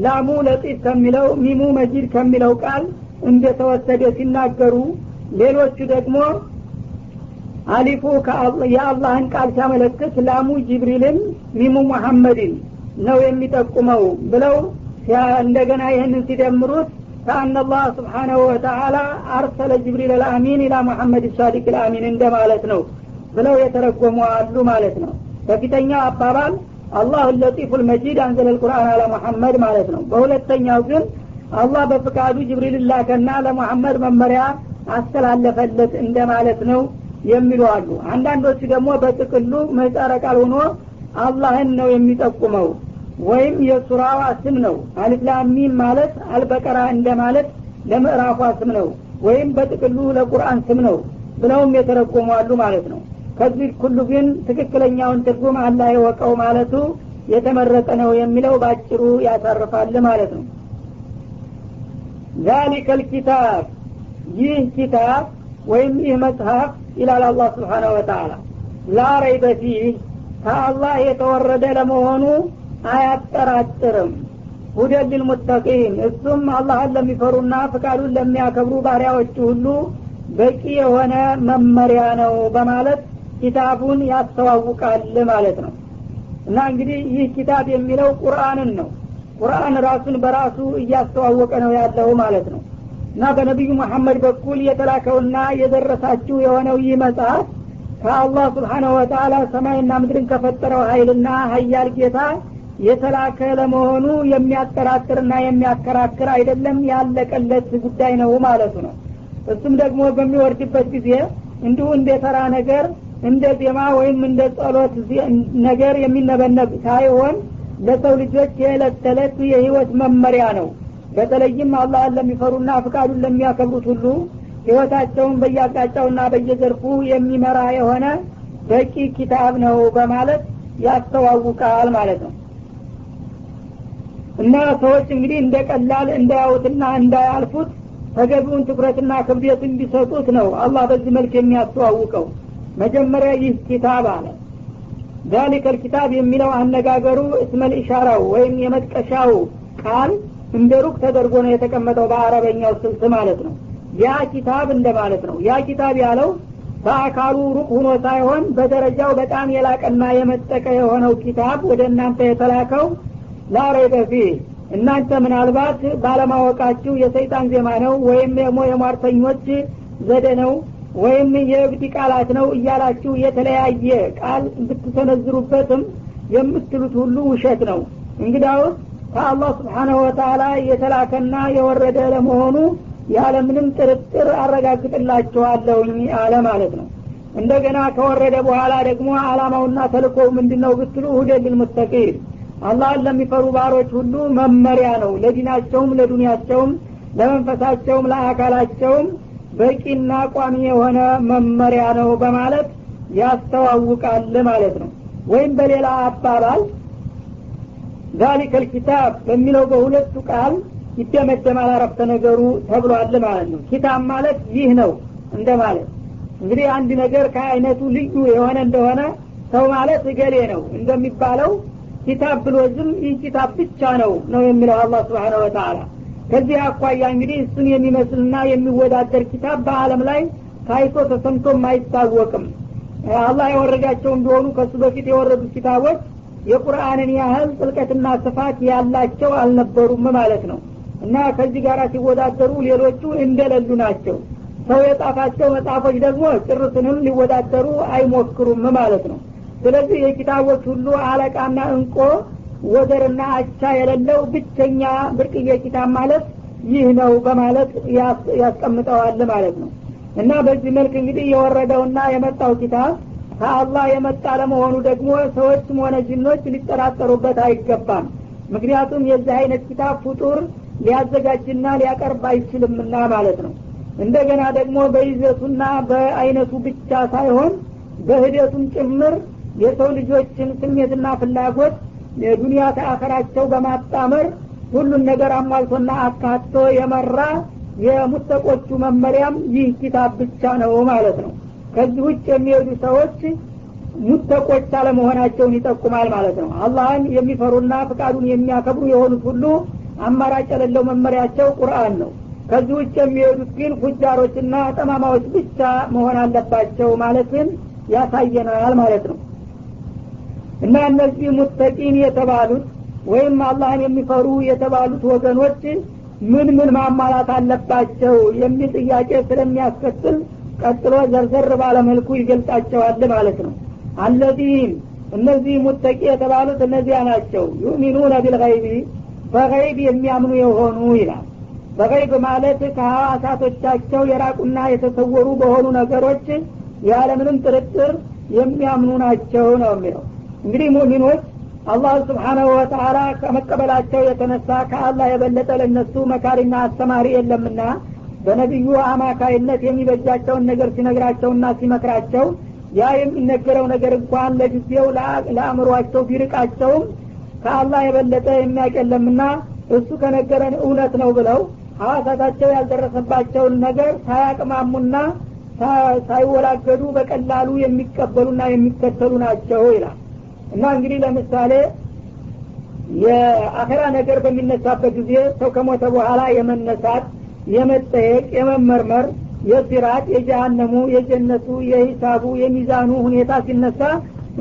ላሙ ለጢፍ ከሚለው፣ ሚሙ መጂድ ከሚለው ቃል እንደተወሰደ ሲናገሩ፣ ሌሎቹ ደግሞ አሊፉ የአላህን ቃል ሲያመለክት ላሙ ጅብሪልን ሚሙ ሙሐመድን ነው የሚጠቁመው ብለው እንደገና ይህንን ሲደምሩት ከአን አላህ ስብሓነሁ ወተዓላ አርሰለ ጅብሪል አልአሚን ኢላ ሙሐመድ ሳዲቅ አልአሚን እንደማለት ነው ብለው የተረጎሙ አሉ ማለት ነው። በፊተኛው አባባል አላሁ ለጢፉል መጂድ አንዘለ القرآن على ሙሐመድ ማለት ነው። በሁለተኛው ግን አላህ በፍቃዱ ጅብሪል ላከና ለሙሐመድ መመሪያ አስተላለፈለት እንደማለት ነው የሚሉ አሉ። አንዳንዶቹ ደግሞ በጥቅሉ ምህጻረ ቃል ሆኖ አላህን ነው የሚጠቁመው ወይም የሱራዋ ስም ነው። አሊፍ ላም ሚም ማለት አልበቀራ እንደማለት ለምዕራፏ ስም ነው ወይም በጥቅሉ ለቁርአን ስም ነው ብለውም የተረጎሙ አሉ ማለት ነው። ከዚህ ሁሉ ግን ትክክለኛውን ትርጉም አላህ ይወቀው ማለቱ የተመረጠ ነው የሚለው ባጭሩ ያሳርፋል ማለት ነው። ذلك الكتاب ይህ ኪታብ ወይም ይህ መጽሐፍ ይላል አላህ Subhanahu Wa Ta'ala ላ ረይበ ፊህ ከአላህ የተወረደ ለመሆኑ አያጠራጥርም። ሁደል ሊልሙተቂን እሱም አላህን ለሚፈሩና ፍቃዱን ለሚያከብሩ ባሪያዎች ሁሉ በቂ የሆነ መመሪያ ነው በማለት ኪታቡን ያስተዋውቃል ማለት ነው። እና እንግዲህ ይህ ኪታብ የሚለው ቁርአንን ነው። ቁርአን ራሱን በራሱ እያስተዋወቀ ነው ያለው ማለት ነው። እና በነብዩ መሐመድ በኩል የተላከውና የደረሳችሁ የሆነው ይህ መጽሐፍ ከአላህ Subhanahu Wa Ta'ala ሰማይና ምድርን ከፈጠረው ኃይልና ኃያል ጌታ የተላከ ለመሆኑ የሚያጠራጥርና የሚያከራክር አይደለም፣ ያለቀለት ጉዳይ ነው ማለት ነው። እሱም ደግሞ በሚወርድበት ጊዜ እንዲሁ እንደ ተራ ነገር እንደ ዜማ ወይም እንደ ጸሎት ነገር የሚነበነብ ሳይሆን ለሰው ልጆች የዕለት ተዕለት የህይወት መመሪያ ነው። በተለይም አላህን ለሚፈሩና ፍቃዱን ለሚያከብሩት ሁሉ ህይወታቸውን በየአቅጣጫውና በየዘርፉ የሚመራ የሆነ በቂ ኪታብ ነው በማለት ያስተዋውቃል ማለት ነው። እና ሰዎች እንግዲህ እንደ ቀላል እንዳያዩትና እንዳያልፉት ተገቢውን ትኩረትና ክብደት እንዲሰጡት ነው አላህ በዚህ መልክ የሚያስተዋውቀው። መጀመሪያ ይህ ኪታብ አለ። ذلك الكتاب የሚለው አነጋገሩ እስመል ኢሻራው ወይም የመጥቀሻው ቃል እንደ ሩቅ ተደርጎ ነው የተቀመጠው በአረበኛው ስልት ማለት ነው። ያ ኪታብ እንደማለት ነው። ያ ኪታብ ያለው በአካሉ ሩቅ ሆኖ ሳይሆን በደረጃው በጣም የላቀና የመጠቀ የሆነው ኪታብ ወደ እናንተ የተላከው ላ ረይበ ፊህ እናንተ ምናልባት ባለማወቃችሁ የሰይጣን ዜማ ነው ወይም ደግሞ የሟርተኞች ዘዴ ነው ወይም የእብድ ቃላት ነው እያላችሁ የተለያየ ቃል ብትሰነዝሩበትም የምትሉት ሁሉ ውሸት ነው። እንግዳውስ ከአላህ Subhanahu Wa Ta'ala የተላከና የወረደ ለመሆኑ ያለምንም ጥርጥር አረጋግጥላችኋለሁኝ አለ ማለት ነው። እንደገና ከወረደ በኋላ ደግሞ አላማውና ተልእኮው ምንድነው ብትሉ ሁደል ሊልሙተቂን አላህን ለሚፈሩ ባሮች ሁሉ መመሪያ ነው። ለዲናቸውም ለዱንያቸውም ለመንፈሳቸውም ለአካላቸውም በቂና ቋሚ የሆነ መመሪያ ነው በማለት ያስተዋውቃል ማለት ነው። ወይም በሌላ አባባል ذلك الكتاب በሚለው በሁለቱ ቃል ይደመደማል አረፍተ ነገሩ ተብሏል ማለት ነው። ኪታብ ማለት ይህ ነው እንደማለት። እንግዲህ አንድ ነገር ከአይነቱ ልዩ የሆነ እንደሆነ ሰው ማለት እገሌ ነው እንደሚባለው ኪታብ ብሎ ዝም ይህ ኪታብ ብቻ ነው ነው የሚለው አላህ Subhanahu Wa Ta'ala። ከዚህ አኳያ እንግዲህ እሱን የሚመስልና የሚወዳደር ኪታብ በአለም ላይ ታይቶ ተሰምቶም አይታወቅም። አላህ ያወረዳቸው እንደሆኑ ከሱ በፊት የወረዱ ኪታቦች የቁርአንን ያህል ጥልቀትና ስፋት ያላቸው አልነበሩም ማለት ነው። እና ከዚህ ጋር ሲወዳደሩ ሌሎቹ እንደሌሉ ናቸው። ሰው የጻፋቸው መጽሐፎች ደግሞ ጭርስንም ሊወዳደሩ አይሞክሩም ማለት ነው። ስለዚህ የኪታቦች ሁሉ አለቃና እንቆ ወደርና አቻ የሌለው ብቸኛ ብርቅዬ ኪታብ ማለት ይህ ነው በማለት ያስቀምጠዋል ማለት ነው። እና በዚህ መልክ እንግዲህ የወረደውና የመጣው ኪታብ ከአላህ የመጣ ለመሆኑ ደግሞ ሰዎችም ሆነ ጂኖች ሊጠራጠሩበት አይገባም። ምክንያቱም የዚህ አይነት ኪታብ ፍጡር ሊያዘጋጅና ሊያቀርብ አይችልምና ማለት ነው። እንደገና ደግሞ በይዘቱና በአይነቱ ብቻ ሳይሆን በሂደቱም ጭምር የሰው ልጆችን ስሜትና ፍላጎት የዱንያ ተአኸራቸው በማጣመር ሁሉን ነገር አሟልቶና አካቶ የመራ የሙተቆቹ መመሪያም ይህ ኪታብ ብቻ ነው ማለት ነው። ከዚህ ውጭ የሚሄዱ ሰዎች ሙተቆች አለመሆናቸውን ይጠቁማል ማለት ነው። አላህን የሚፈሩና ፍቃዱን የሚያከብሩ የሆኑት ሁሉ አማራጭ የሌለው መመሪያቸው ቁርአን ነው። ከዚህ ውጭ የሚሄዱት ግን ፉጃሮችና ጠማማዎች ብቻ መሆን አለባቸው ማለትን ያሳየናል ማለት ነው። እና እነዚህ ሙተቂን የተባሉት ወይም አላህን የሚፈሩ የተባሉት ወገኖች ምን ምን ማሟላት አለባቸው የሚል ጥያቄ ስለሚያስከትል ቀጥሎ ዘርዘር ባለ መልኩ ይገልጻቸዋል ማለት ነው። አለዚን እነዚህ ሙተቂ የተባሉት እነዚያ ናቸው። ዩሚኑነ ቢልገይቢ በገይብ የሚያምኑ የሆኑ ይላል። በገይብ ማለት ከሐዋሳቶቻቸው የራቁና የተሰወሩ በሆኑ ነገሮች ያለምንም ጥርጥር የሚያምኑ ናቸው ነው የሚለው። እንግዲህ ሙእሚኖች አላህ Subhanahu Wa Ta'ala ከመቀበላቸው የተነሳ ከአላህ የበለጠ ለነሱ መካሪና አስተማሪ የለምና በነብዩ አማካይነት የሚበጃቸውን ነገር ሲነግራቸውና ሲመክራቸው ያ የሚነገረው ነገር እንኳን ለጊዜው ለአእምሯቸው ቢርቃቸውም ከአላህ የበለጠ የሚያውቅ የለምና እሱ ከነገረን እውነት ነው ብለው ሐዋሳታቸው ያልደረሰባቸውን ነገር ሳያቅማሙና ሳይወላገዱ በቀላሉ የሚቀበሉና የሚከተሉ ናቸው ይላል። እና እንግዲህ ለምሳሌ የአኺራ ነገር በሚነሳበት ጊዜ ሰው ከሞተ በኋላ የመነሳት፣ የመጠየቅ፣ የመመርመር፣ የሲራት፣ የጀሃነሙ፣ የጀነቱ፣ የሂሳቡ፣ የሚዛኑ ሁኔታ ሲነሳ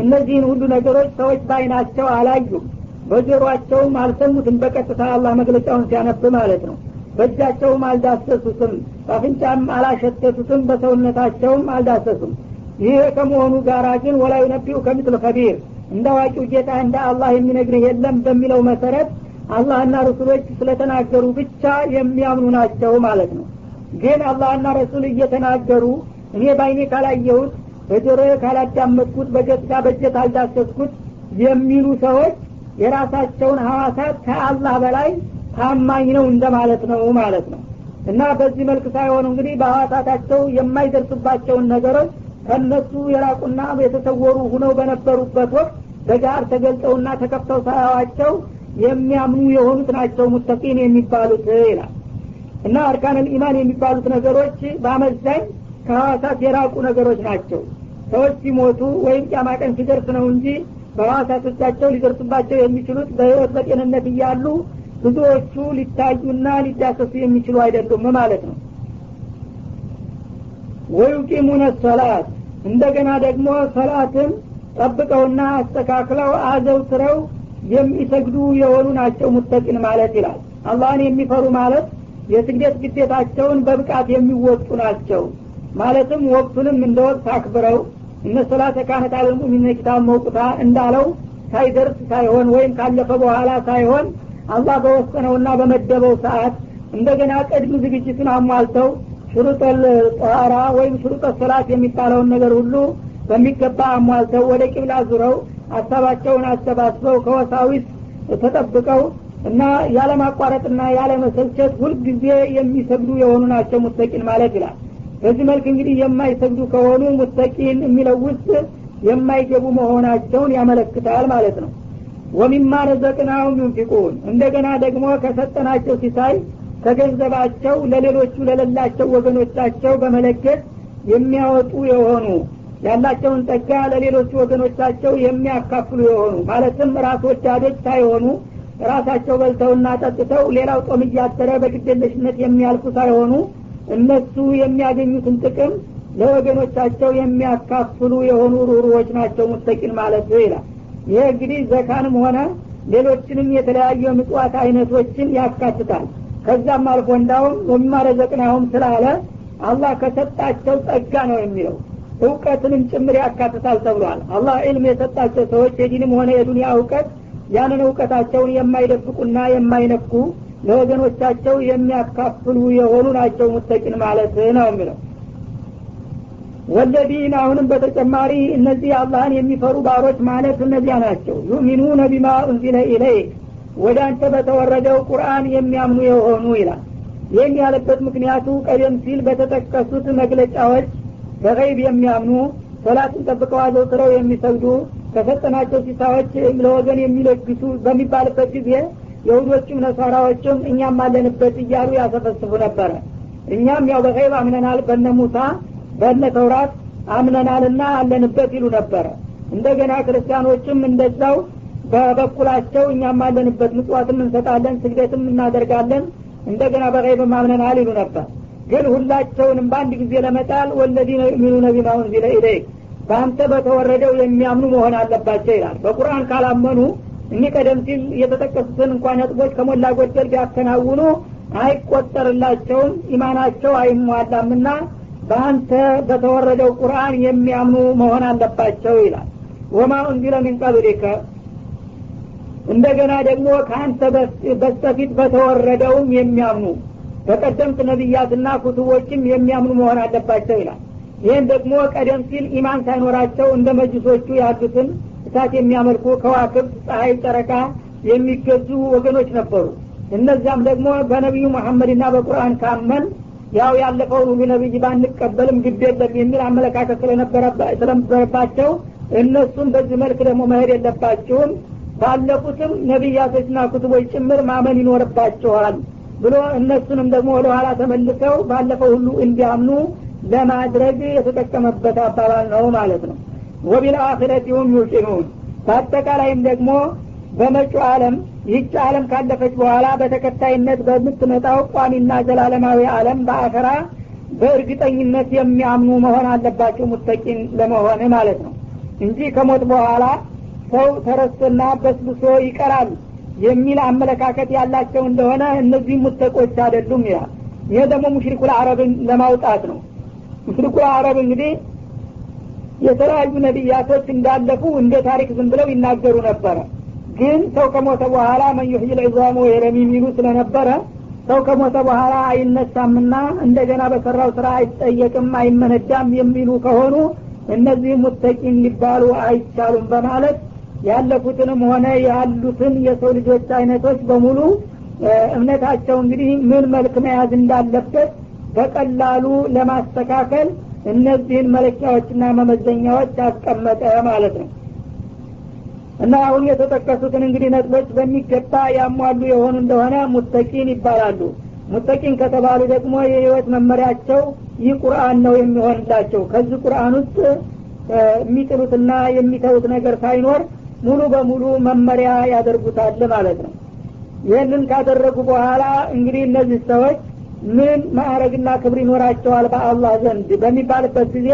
እነዚህን ሁሉ ነገሮች ሰዎች ባይናቸው አላዩም፣ በጆሮአቸውም አልሰሙትም። በቀጥታ አላህ መግለጫውን ሲያነብ ማለት ነው። በእጃቸውም አልዳሰሱትም፣ በአፍንጫም አላሸተቱትም፣ በሰውነታቸውም አልዳሰሱም። ይሄ ከመሆኑ ጋራ ግን ወላ ይነቢኡ ከሚስል ከቢር እንደ አዋቂው ጌታ እንደ አላህ የሚነግርህ የለም በሚለው መሰረት አላህና ረሱሎች ስለተናገሩ ብቻ የሚያምኑ ናቸው ማለት ነው። ግን አላህና ረሱል እየተናገሩ እኔ ባይኔ ካላየሁት፣ በጆሮዬ ካላዳመጥኩት፣ በገጽታ በእጄ አልዳሰስኩት የሚሉ ሰዎች የራሳቸውን ሐዋሳት ከአላህ በላይ ታማኝ ነው እንደማለት ነው ማለት ነው። እና በዚህ መልክ ሳይሆን እንግዲህ በሐዋሳታቸው የማይደርሱባቸውን ነገሮች ከነሱ የራቁና የተሰወሩ ሆነው በነበሩበት ወቅት በጋር ተገልጠውና ተከፍተው ሳያዋቸው የሚያምኑ የሆኑት ናቸው ሙተቂን የሚባሉት ይላል። እና أركان الإيمان የሚባሉት ነገሮች በአመዛኝ ከሐዋሳት የራቁ ነገሮች ናቸው። ሰዎች ሲሞቱ ወይም ቂያማ ቀን ሲደርስ ነው እንጂ በሐዋሳቶቻቸው ሊደርሱባቸው የሚችሉት በህይወት በጤንነት እያሉ ብዙዎቹ ሊታዩና ሊዳሰሱ የሚችሉ አይደሉም ማለት ነው። ወይቂሙነ ሶላት እንደገና ደግሞ ሶላትን ጠብቀውና አስተካክለው አዘውትረው የሚሰግዱ የሆኑ ናቸው ሙተቂን ማለት ይላል። አላህን የሚፈሩ ማለት የስግደት ግዴታቸውን በብቃት የሚወጡ ናቸው። ማለትም ወቅቱንም እንደ ወቅት አክብረው እነ ሶላተ ካነት አለል ሙእሚኒነ ኪታብ መውቁታ እንዳለው ሳይደርስ ሳይሆን ወይም ካለፈ በኋላ ሳይሆን አላህ በወሰነውና በመደበው ሰዓት እንደገና ቅድመ ዝግጅቱን አሟልተው ሹሩጠል ጧራ ወይም ሹሩጠ ሶላት የሚባለውን ነገር ሁሉ በሚገባ አሟልተው ወደ ቂብላ ዙረው ሐሳባቸውን አሰባስበው ከወሳዊስ ተጠብቀው እና ያለ ማቋረጥና ያለ መሰልቸት ሁል ጊዜ የሚሰግዱ የሆኑ ናቸው ሙተቂን ማለት ይላል። በዚህ መልክ እንግዲህ የማይሰግዱ ከሆኑ ሙተቂን የሚለው ውስጥ የማይገቡ መሆናቸውን ያመለክታል ማለት ነው። ወሚማ ረዘቅናሁም ዩንፊቁን እንደገና ደግሞ ከሰጠናቸው ሲሳይ ከገንዘባቸው ለሌሎቹ ለሌላቸው ወገኖቻቸው በመለገስ የሚያወጡ የሆኑ ያላቸውን ጸጋ ለሌሎቹ ወገኖቻቸው የሚያካፍሉ የሆኑ ማለትም ራስ ወዳዶች ሳይሆኑ ራሳቸው በልተውና ጠጥተው ሌላው ጦም እያደረ በግዴለሽነት የሚያልፉ ሳይሆኑ እነሱ የሚያገኙትን ጥቅም ለወገኖቻቸው የሚያካፍሉ የሆኑ ሩህሩሆች ናቸው ሙተቂን ማለት ይላል። ይሄ እንግዲህ ዘካንም ሆነ ሌሎችንም የተለያዩ ምጽዋት አይነቶችን ያካትታል። ከዛም አልፎ እንዳውም ወማረዘቅናሁም ስላለ አላህ ከሰጣቸው ጸጋ ነው የሚለው እውቀትንም ጭምር ያካትታል ተብሏል። አላህ ዒልም የሰጣቸው ሰዎች የዲንም ሆነ የዱንያ እውቀት ያንን እውቀታቸውን የማይደብቁና የማይነኩ ለወገኖቻቸው የሚያካፍሉ የሆኑ ናቸው ሙተቂን ማለት ነው የሚለው። ወለዲና አሁንም በተጨማሪ እነዚህ አላህን የሚፈሩ ባሮች ማለት እነዚያ ናቸው። ዩሚኑነ ቢማ ኡንዚለ ኢለይክ ወደ አንተ በተወረደው ቁርአን የሚያምኑ የሆኑ ይላል። ይህን ያለበት ምክንያቱ ቀደም ሲል በተጠቀሱት መግለጫዎች በገይብ የሚያምኑ፣ ሶላትን ጠብቀው አዘውትረው የሚሰግዱ፣ ከሰጠናቸው ሲሳዎች ለወገን የሚለግሱ በሚባልበት ጊዜ የሁዶችም ነሳራዎችም እኛም አለንበት እያሉ ያሰፈስፉ ነበር። እኛም ያው በገይብ አምነናል፣ በነ ሙሳ በነ ተውራት አምነናልና አለንበት ይሉ ነበር። እንደገና ክርስቲያኖችም እንደዛው በበኩላቸው እኛም አለንበት፣ ምጽዋትም እንሰጣለን፣ ስግደትም እናደርጋለን፣ እንደገና በገይብ አምነናል ይሉ ነበር። ግን ሁላቸውንም በአንድ ጊዜ ለመጣል ወለዲነ ዩሚኑነ ቢማ ኡንዚለ ኢለይክ በአንተ በተወረደው የሚያምኑ መሆን አለባቸው ይላል። በቁርአን ካላመኑ እኒ ቀደም ሲል የተጠቀሱትን እንኳን ነጥቦች ከሞላ ጎደል ቢያከናውኑ አይቆጠርላቸውም፣ ኢማናቸው አይሟላምና በአንተ በተወረደው ቁርአን የሚያምኑ መሆን አለባቸው ይላል። ወማ ኡንዚለ ሚን ቀብሊከ እንደገና ደግሞ ከአንተ በስተፊት በተወረደውም የሚያምኑ በቀደምት ነቢያትና ኩቱቦችም የሚያምኑ መሆን አለባቸው ይላል። ይህን ደግሞ ቀደም ሲል ኢማን ሳይኖራቸው እንደ መጅሶቹ ያሉትን እሳት የሚያመልኩ ከዋክብት፣ ፀሐይ፣ ጨረቃ የሚገዙ ወገኖች ነበሩ። እነዛም ደግሞ በነቢዩ መሐመድና በቁርአን ካመን ያው ያለፈውን ሁሉ ነብይ ባንቀበልም ግድ የለም የሚል አመለካከት ስለነበረባቸው እነሱም በዚህ መልክ ደግሞ መሄድ የለባቸውም፣ ባለፉትም ነቢያቶችና ኩቱቦች ጭምር ማመን ይኖርባቸዋል ብሎ እነሱንም ደግሞ ወደ ኋላ ተመልሰው ባለፈው ሁሉ እንዲያምኑ ለማድረግ የተጠቀመበት አባባል ነው ማለት ነው። ወቢልአኺረቲ ሁም ዩቂኑን በአጠቃላይም ደግሞ በመጪው ዓለም ይህች ዓለም ካለፈች በኋላ በተከታይነት በምትመጣው ቋሚና ዘላለማዊ ዓለም በአኸራ በእርግጠኝነት የሚያምኑ መሆን አለባቸው ሙተቂን ለመሆን ማለት ነው እንጂ ከሞት በኋላ ሰው ተረስቶና በስብሶ ይቀራል የሚል አመለካከት ያላቸው እንደሆነ እነዚህ ሙተቆች አይደሉም ይላል። ይሄ ደግሞ ሙሽሪኩል አረብን ለማውጣት ነው። ሙሽሪኩል አረብ እንግዲህ የተለያዩ ነቢያቶች እንዳለፉ እንደ ታሪክ ዝም ብለው ይናገሩ ነበር። ግን ሰው ከሞተ በኋላ መን ዩህይል ዒዛመ ወየረሚም ይሉ ስለነበረ ሰው ከሞተ በኋላ አይነሳምና እንደገና በሰራው ስራ አይጠየቅም አይመነዳም የሚሉ ከሆኑ እነዚህ ሙተቂን ሊባሉ አይቻሉም በማለት ያለፉትንም ሆነ ያሉትን የሰው ልጆች አይነቶች በሙሉ እምነታቸው እንግዲህ ምን መልክ መያዝ እንዳለበት በቀላሉ ለማስተካከል እነዚህን መለኪያዎችና መመዘኛዎች አስቀመጠ ማለት ነው። እና አሁን የተጠቀሱትን እንግዲህ ነጥቦች በሚገባ ያሟሉ የሆኑ እንደሆነ ሙተቂን ይባላሉ። ሙተቂን ከተባሉ ደግሞ የህይወት መመሪያቸው ይህ ቁርአን ነው የሚሆንላቸው። ከዚህ ቁርአን ውስጥ የሚጥሉትና የሚተውት ነገር ሳይኖር ሙሉ በሙሉ መመሪያ ያደርጉታል ማለት ነው። ይህንን ካደረጉ በኋላ እንግዲህ እነዚህ ሰዎች ምን ማዕረግና ክብር ይኖራቸዋል በአላህ ዘንድ በሚባልበት ጊዜ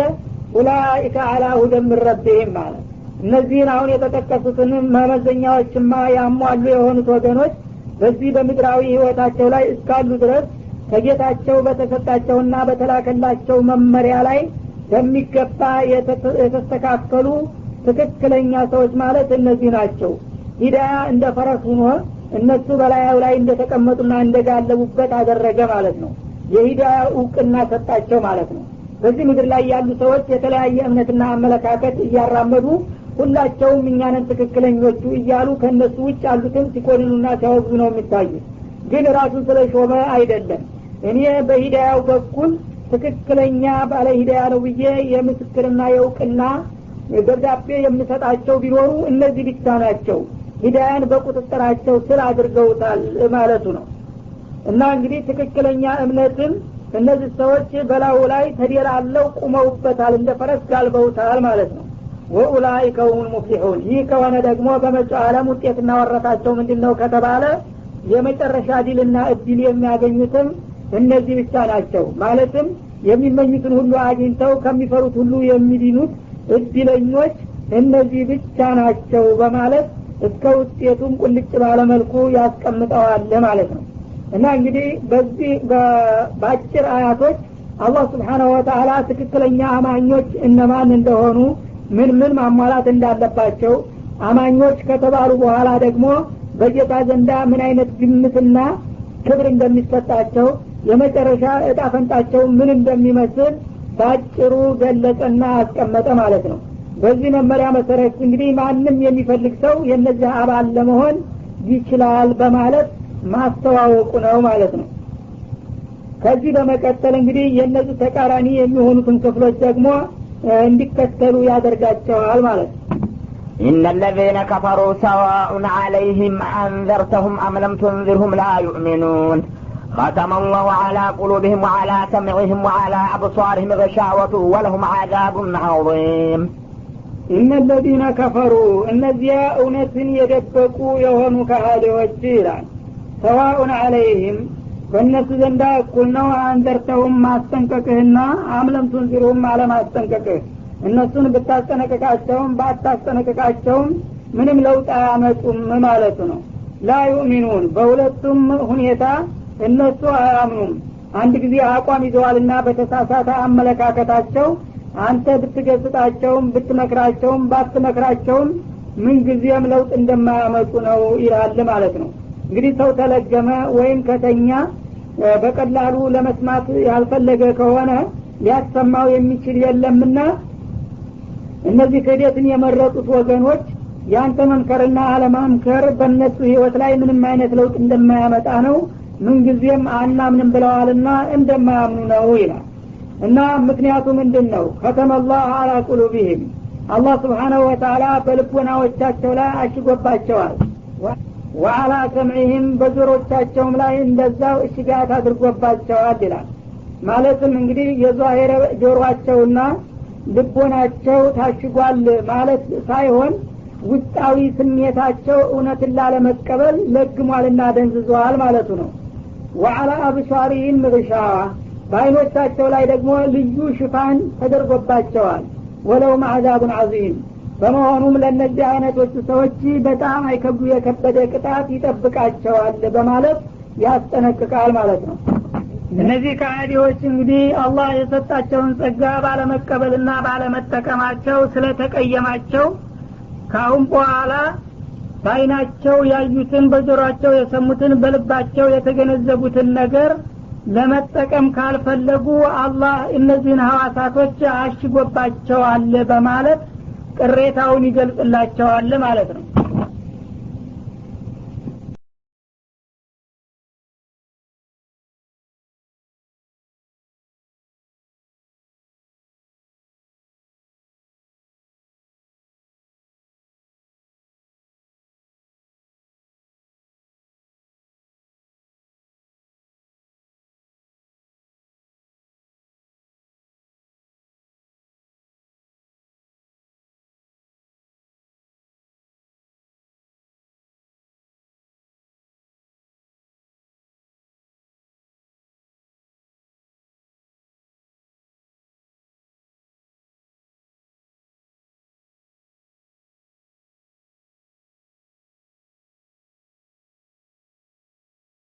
ኡላኢከ ዐላ ሁደን ሚን ረቢሂም ማለት እነዚህን አሁን የተጠቀሱትን መመዘኛዎችማ ያሟሉ የሆኑት ወገኖች በዚህ በምድራዊ ህይወታቸው ላይ እስካሉ ድረስ ከጌታቸው በተሰጣቸውና በተላከላቸው መመሪያ ላይ በሚገባ የተስተካከሉ ትክክለኛ ሰዎች ማለት እነዚህ ናቸው። ሂዳያ እንደ ፈረስ ሆኖ እነሱ በላዩ ላይ እንደተቀመጡና እንደጋለቡበት አደረገ ማለት ነው። የሂዳያ እውቅና ሰጣቸው ማለት ነው። በዚህ ምድር ላይ ያሉ ሰዎች የተለያየ እምነትና አመለካከት እያራመዱ ሁላቸውም እኛ ነን ትክክለኞቹ እያሉ ከነሱ ውጭ ያሉትን ሲኮንኑና ሲያወግዙ ነው የሚታዩት። ግን ራሱን ስለሾመ አይደለም። እኔ በሂዳያው በኩል ትክክለኛ ባለ ሂዳያ ነው ብዬ የምስክርና የእውቅና ደብዳቤ የምሰጣቸው ቢኖሩ እነዚህ ብቻ ናቸው፣ ሂዳያን በቁጥጥራቸው ስር አድርገውታል ማለቱ ነው። እና እንግዲህ ትክክለኛ እምነትን እነዚህ ሰዎች በላዩ ላይ ተደላለው ቁመውበታል፣ እንደ ፈረስ ጋልበውታል ማለት ነው። ወኡላኢከ ሁሙል ሙፍሊሁን። ይህ ከሆነ ደግሞ በመጪው ዓለም ውጤትና ወረታቸው ምንድነው ከተባለ የመጨረሻ ድልና እድል የሚያገኙትም እነዚህ ብቻ ናቸው። ማለትም የሚመኙትን ሁሉ አግኝተው ከሚፈሩት ሁሉ የሚድኑት እድለኞች እነዚህ ብቻ ናቸው በማለት እስከ ውጤቱም ቁልጭ ባለ መልኩ ያስቀምጠዋል ማለት ነው። እና እንግዲህ በዚህ በአጭር አያቶች አላህ Subhanahu Wa Ta'ala ትክክለኛ አማኞች እነማን እንደሆኑ ምን ምን ማሟላት እንዳለባቸው፣ አማኞች ከተባሉ በኋላ ደግሞ በጌታ ዘንዳ ምን አይነት ግምትና ክብር እንደሚሰጣቸው፣ የመጨረሻ እጣ ፈንታቸው ምን እንደሚመስል ባጭሩ ገለጸና አስቀመጠ ማለት ነው። በዚህ መመሪያ መሰረት እንግዲህ ማንም የሚፈልግ ሰው የነዚህ አባል ለመሆን ይችላል በማለት ማስተዋወቁ ነው ማለት ነው። ከዚህ በመቀጠል እንግዲህ የነዚህ ተቃራኒ የሚሆኑትን ክፍሎች ደግሞ እንዲከተሉ ያደርጋቸዋል ማለት ነው። إن الذين كفروا سواء عليهم أنذرتهم أم لم تنذرهم لا يؤمنون ختم الله على قلوبهم وعلى سمعهم وعلى أبصارهم غشاوة ولهم عذاب عظيم إن الذين كفروا እነዚያ እውነትን የደበቁ የሆኑ ከሃዲዎች ይላል سواء عليهم በእነሱ ዘንዳ እኩል ነው አንዘርተውም ማስጠንቀቅህና أم لم تنذرهم አለማስጠንቀቅህ እነሱን ብታስጠነቅቃቸውም ባታስጠነቅቃቸውም ምንም ለውጥ አያመጡም ማለቱ ነው። لا يؤمنون በሁለቱም ሁኔታ እነሱ አያምኑም። አንድ ጊዜ አቋም ይዘዋልና በተሳሳተ አመለካከታቸው አንተ ብትገስጣቸውም ብትመክራቸውም ባትመክራቸውም ምን ጊዜም ለውጥ እንደማያመጡ ነው ይላል ማለት ነው። እንግዲህ ሰው ተለገመ ወይም ከተኛ በቀላሉ ለመስማት ያልፈለገ ከሆነ ሊያሰማው የሚችል የለምና እነዚህ ክህደትን የመረጡት ወገኖች ያንተ መምከርና አለማምከር በእነሱ ህይወት ላይ ምንም አይነት ለውጥ እንደማያመጣ ነው። ምን ጊዜም አናምንም ብለዋልና እንደማያምኑ ነው ይላል። እና ምክንያቱ ምንድነው? ከተመላሁ አላ ቁሉቢሂም አላህ Subhanahu Wa Ta'ala በልቦናዎቻቸው ላይ አሽጎባቸዋል። ወአላ ሰምዒሂም በጆሮቻቸውም ላይ እንደዛው እሽጋት አድርጎባቸዋል ይላል። ማለትም እንግዲህ የዛሂር ጆሮአቸውና ልቦናቸው ታሽጓል ማለት ሳይሆን ውስጣዊ ስሜታቸው እውነትን ላለመቀበል ለግሟልና ደንዝዟል ማለቱ ነው። ወአላ አብሷሪሂም ግሻዋ በአይኖቻቸው ላይ ደግሞ ልዩ ሽፋን ተደርጎባቸዋል። ወለውም አዛቡን ዐዚም በመሆኑም ለነዚህ አይነቶች ሰዎች በጣም አይከብዱ የከበደ ቅጣት ይጠብቃቸዋል በማለት ያስጠነቅቃል ማለት ነው። እነዚህ ከሃዲዎች እንግዲህ አላህ የሰጣቸውን ጸጋ ባለመቀበልና ባለመጠቀማቸው ስለተቀየማቸው ካሁን በኋላ ባይናቸው ያዩትን በጆሮአቸው የሰሙትን በልባቸው የተገነዘቡትን ነገር ለመጠቀም ካልፈለጉ አላህ እነዚህን ሐዋሳቶች አሽጎባቸዋል በማለት ቅሬታውን ይገልጽላቸዋል ማለት ነው።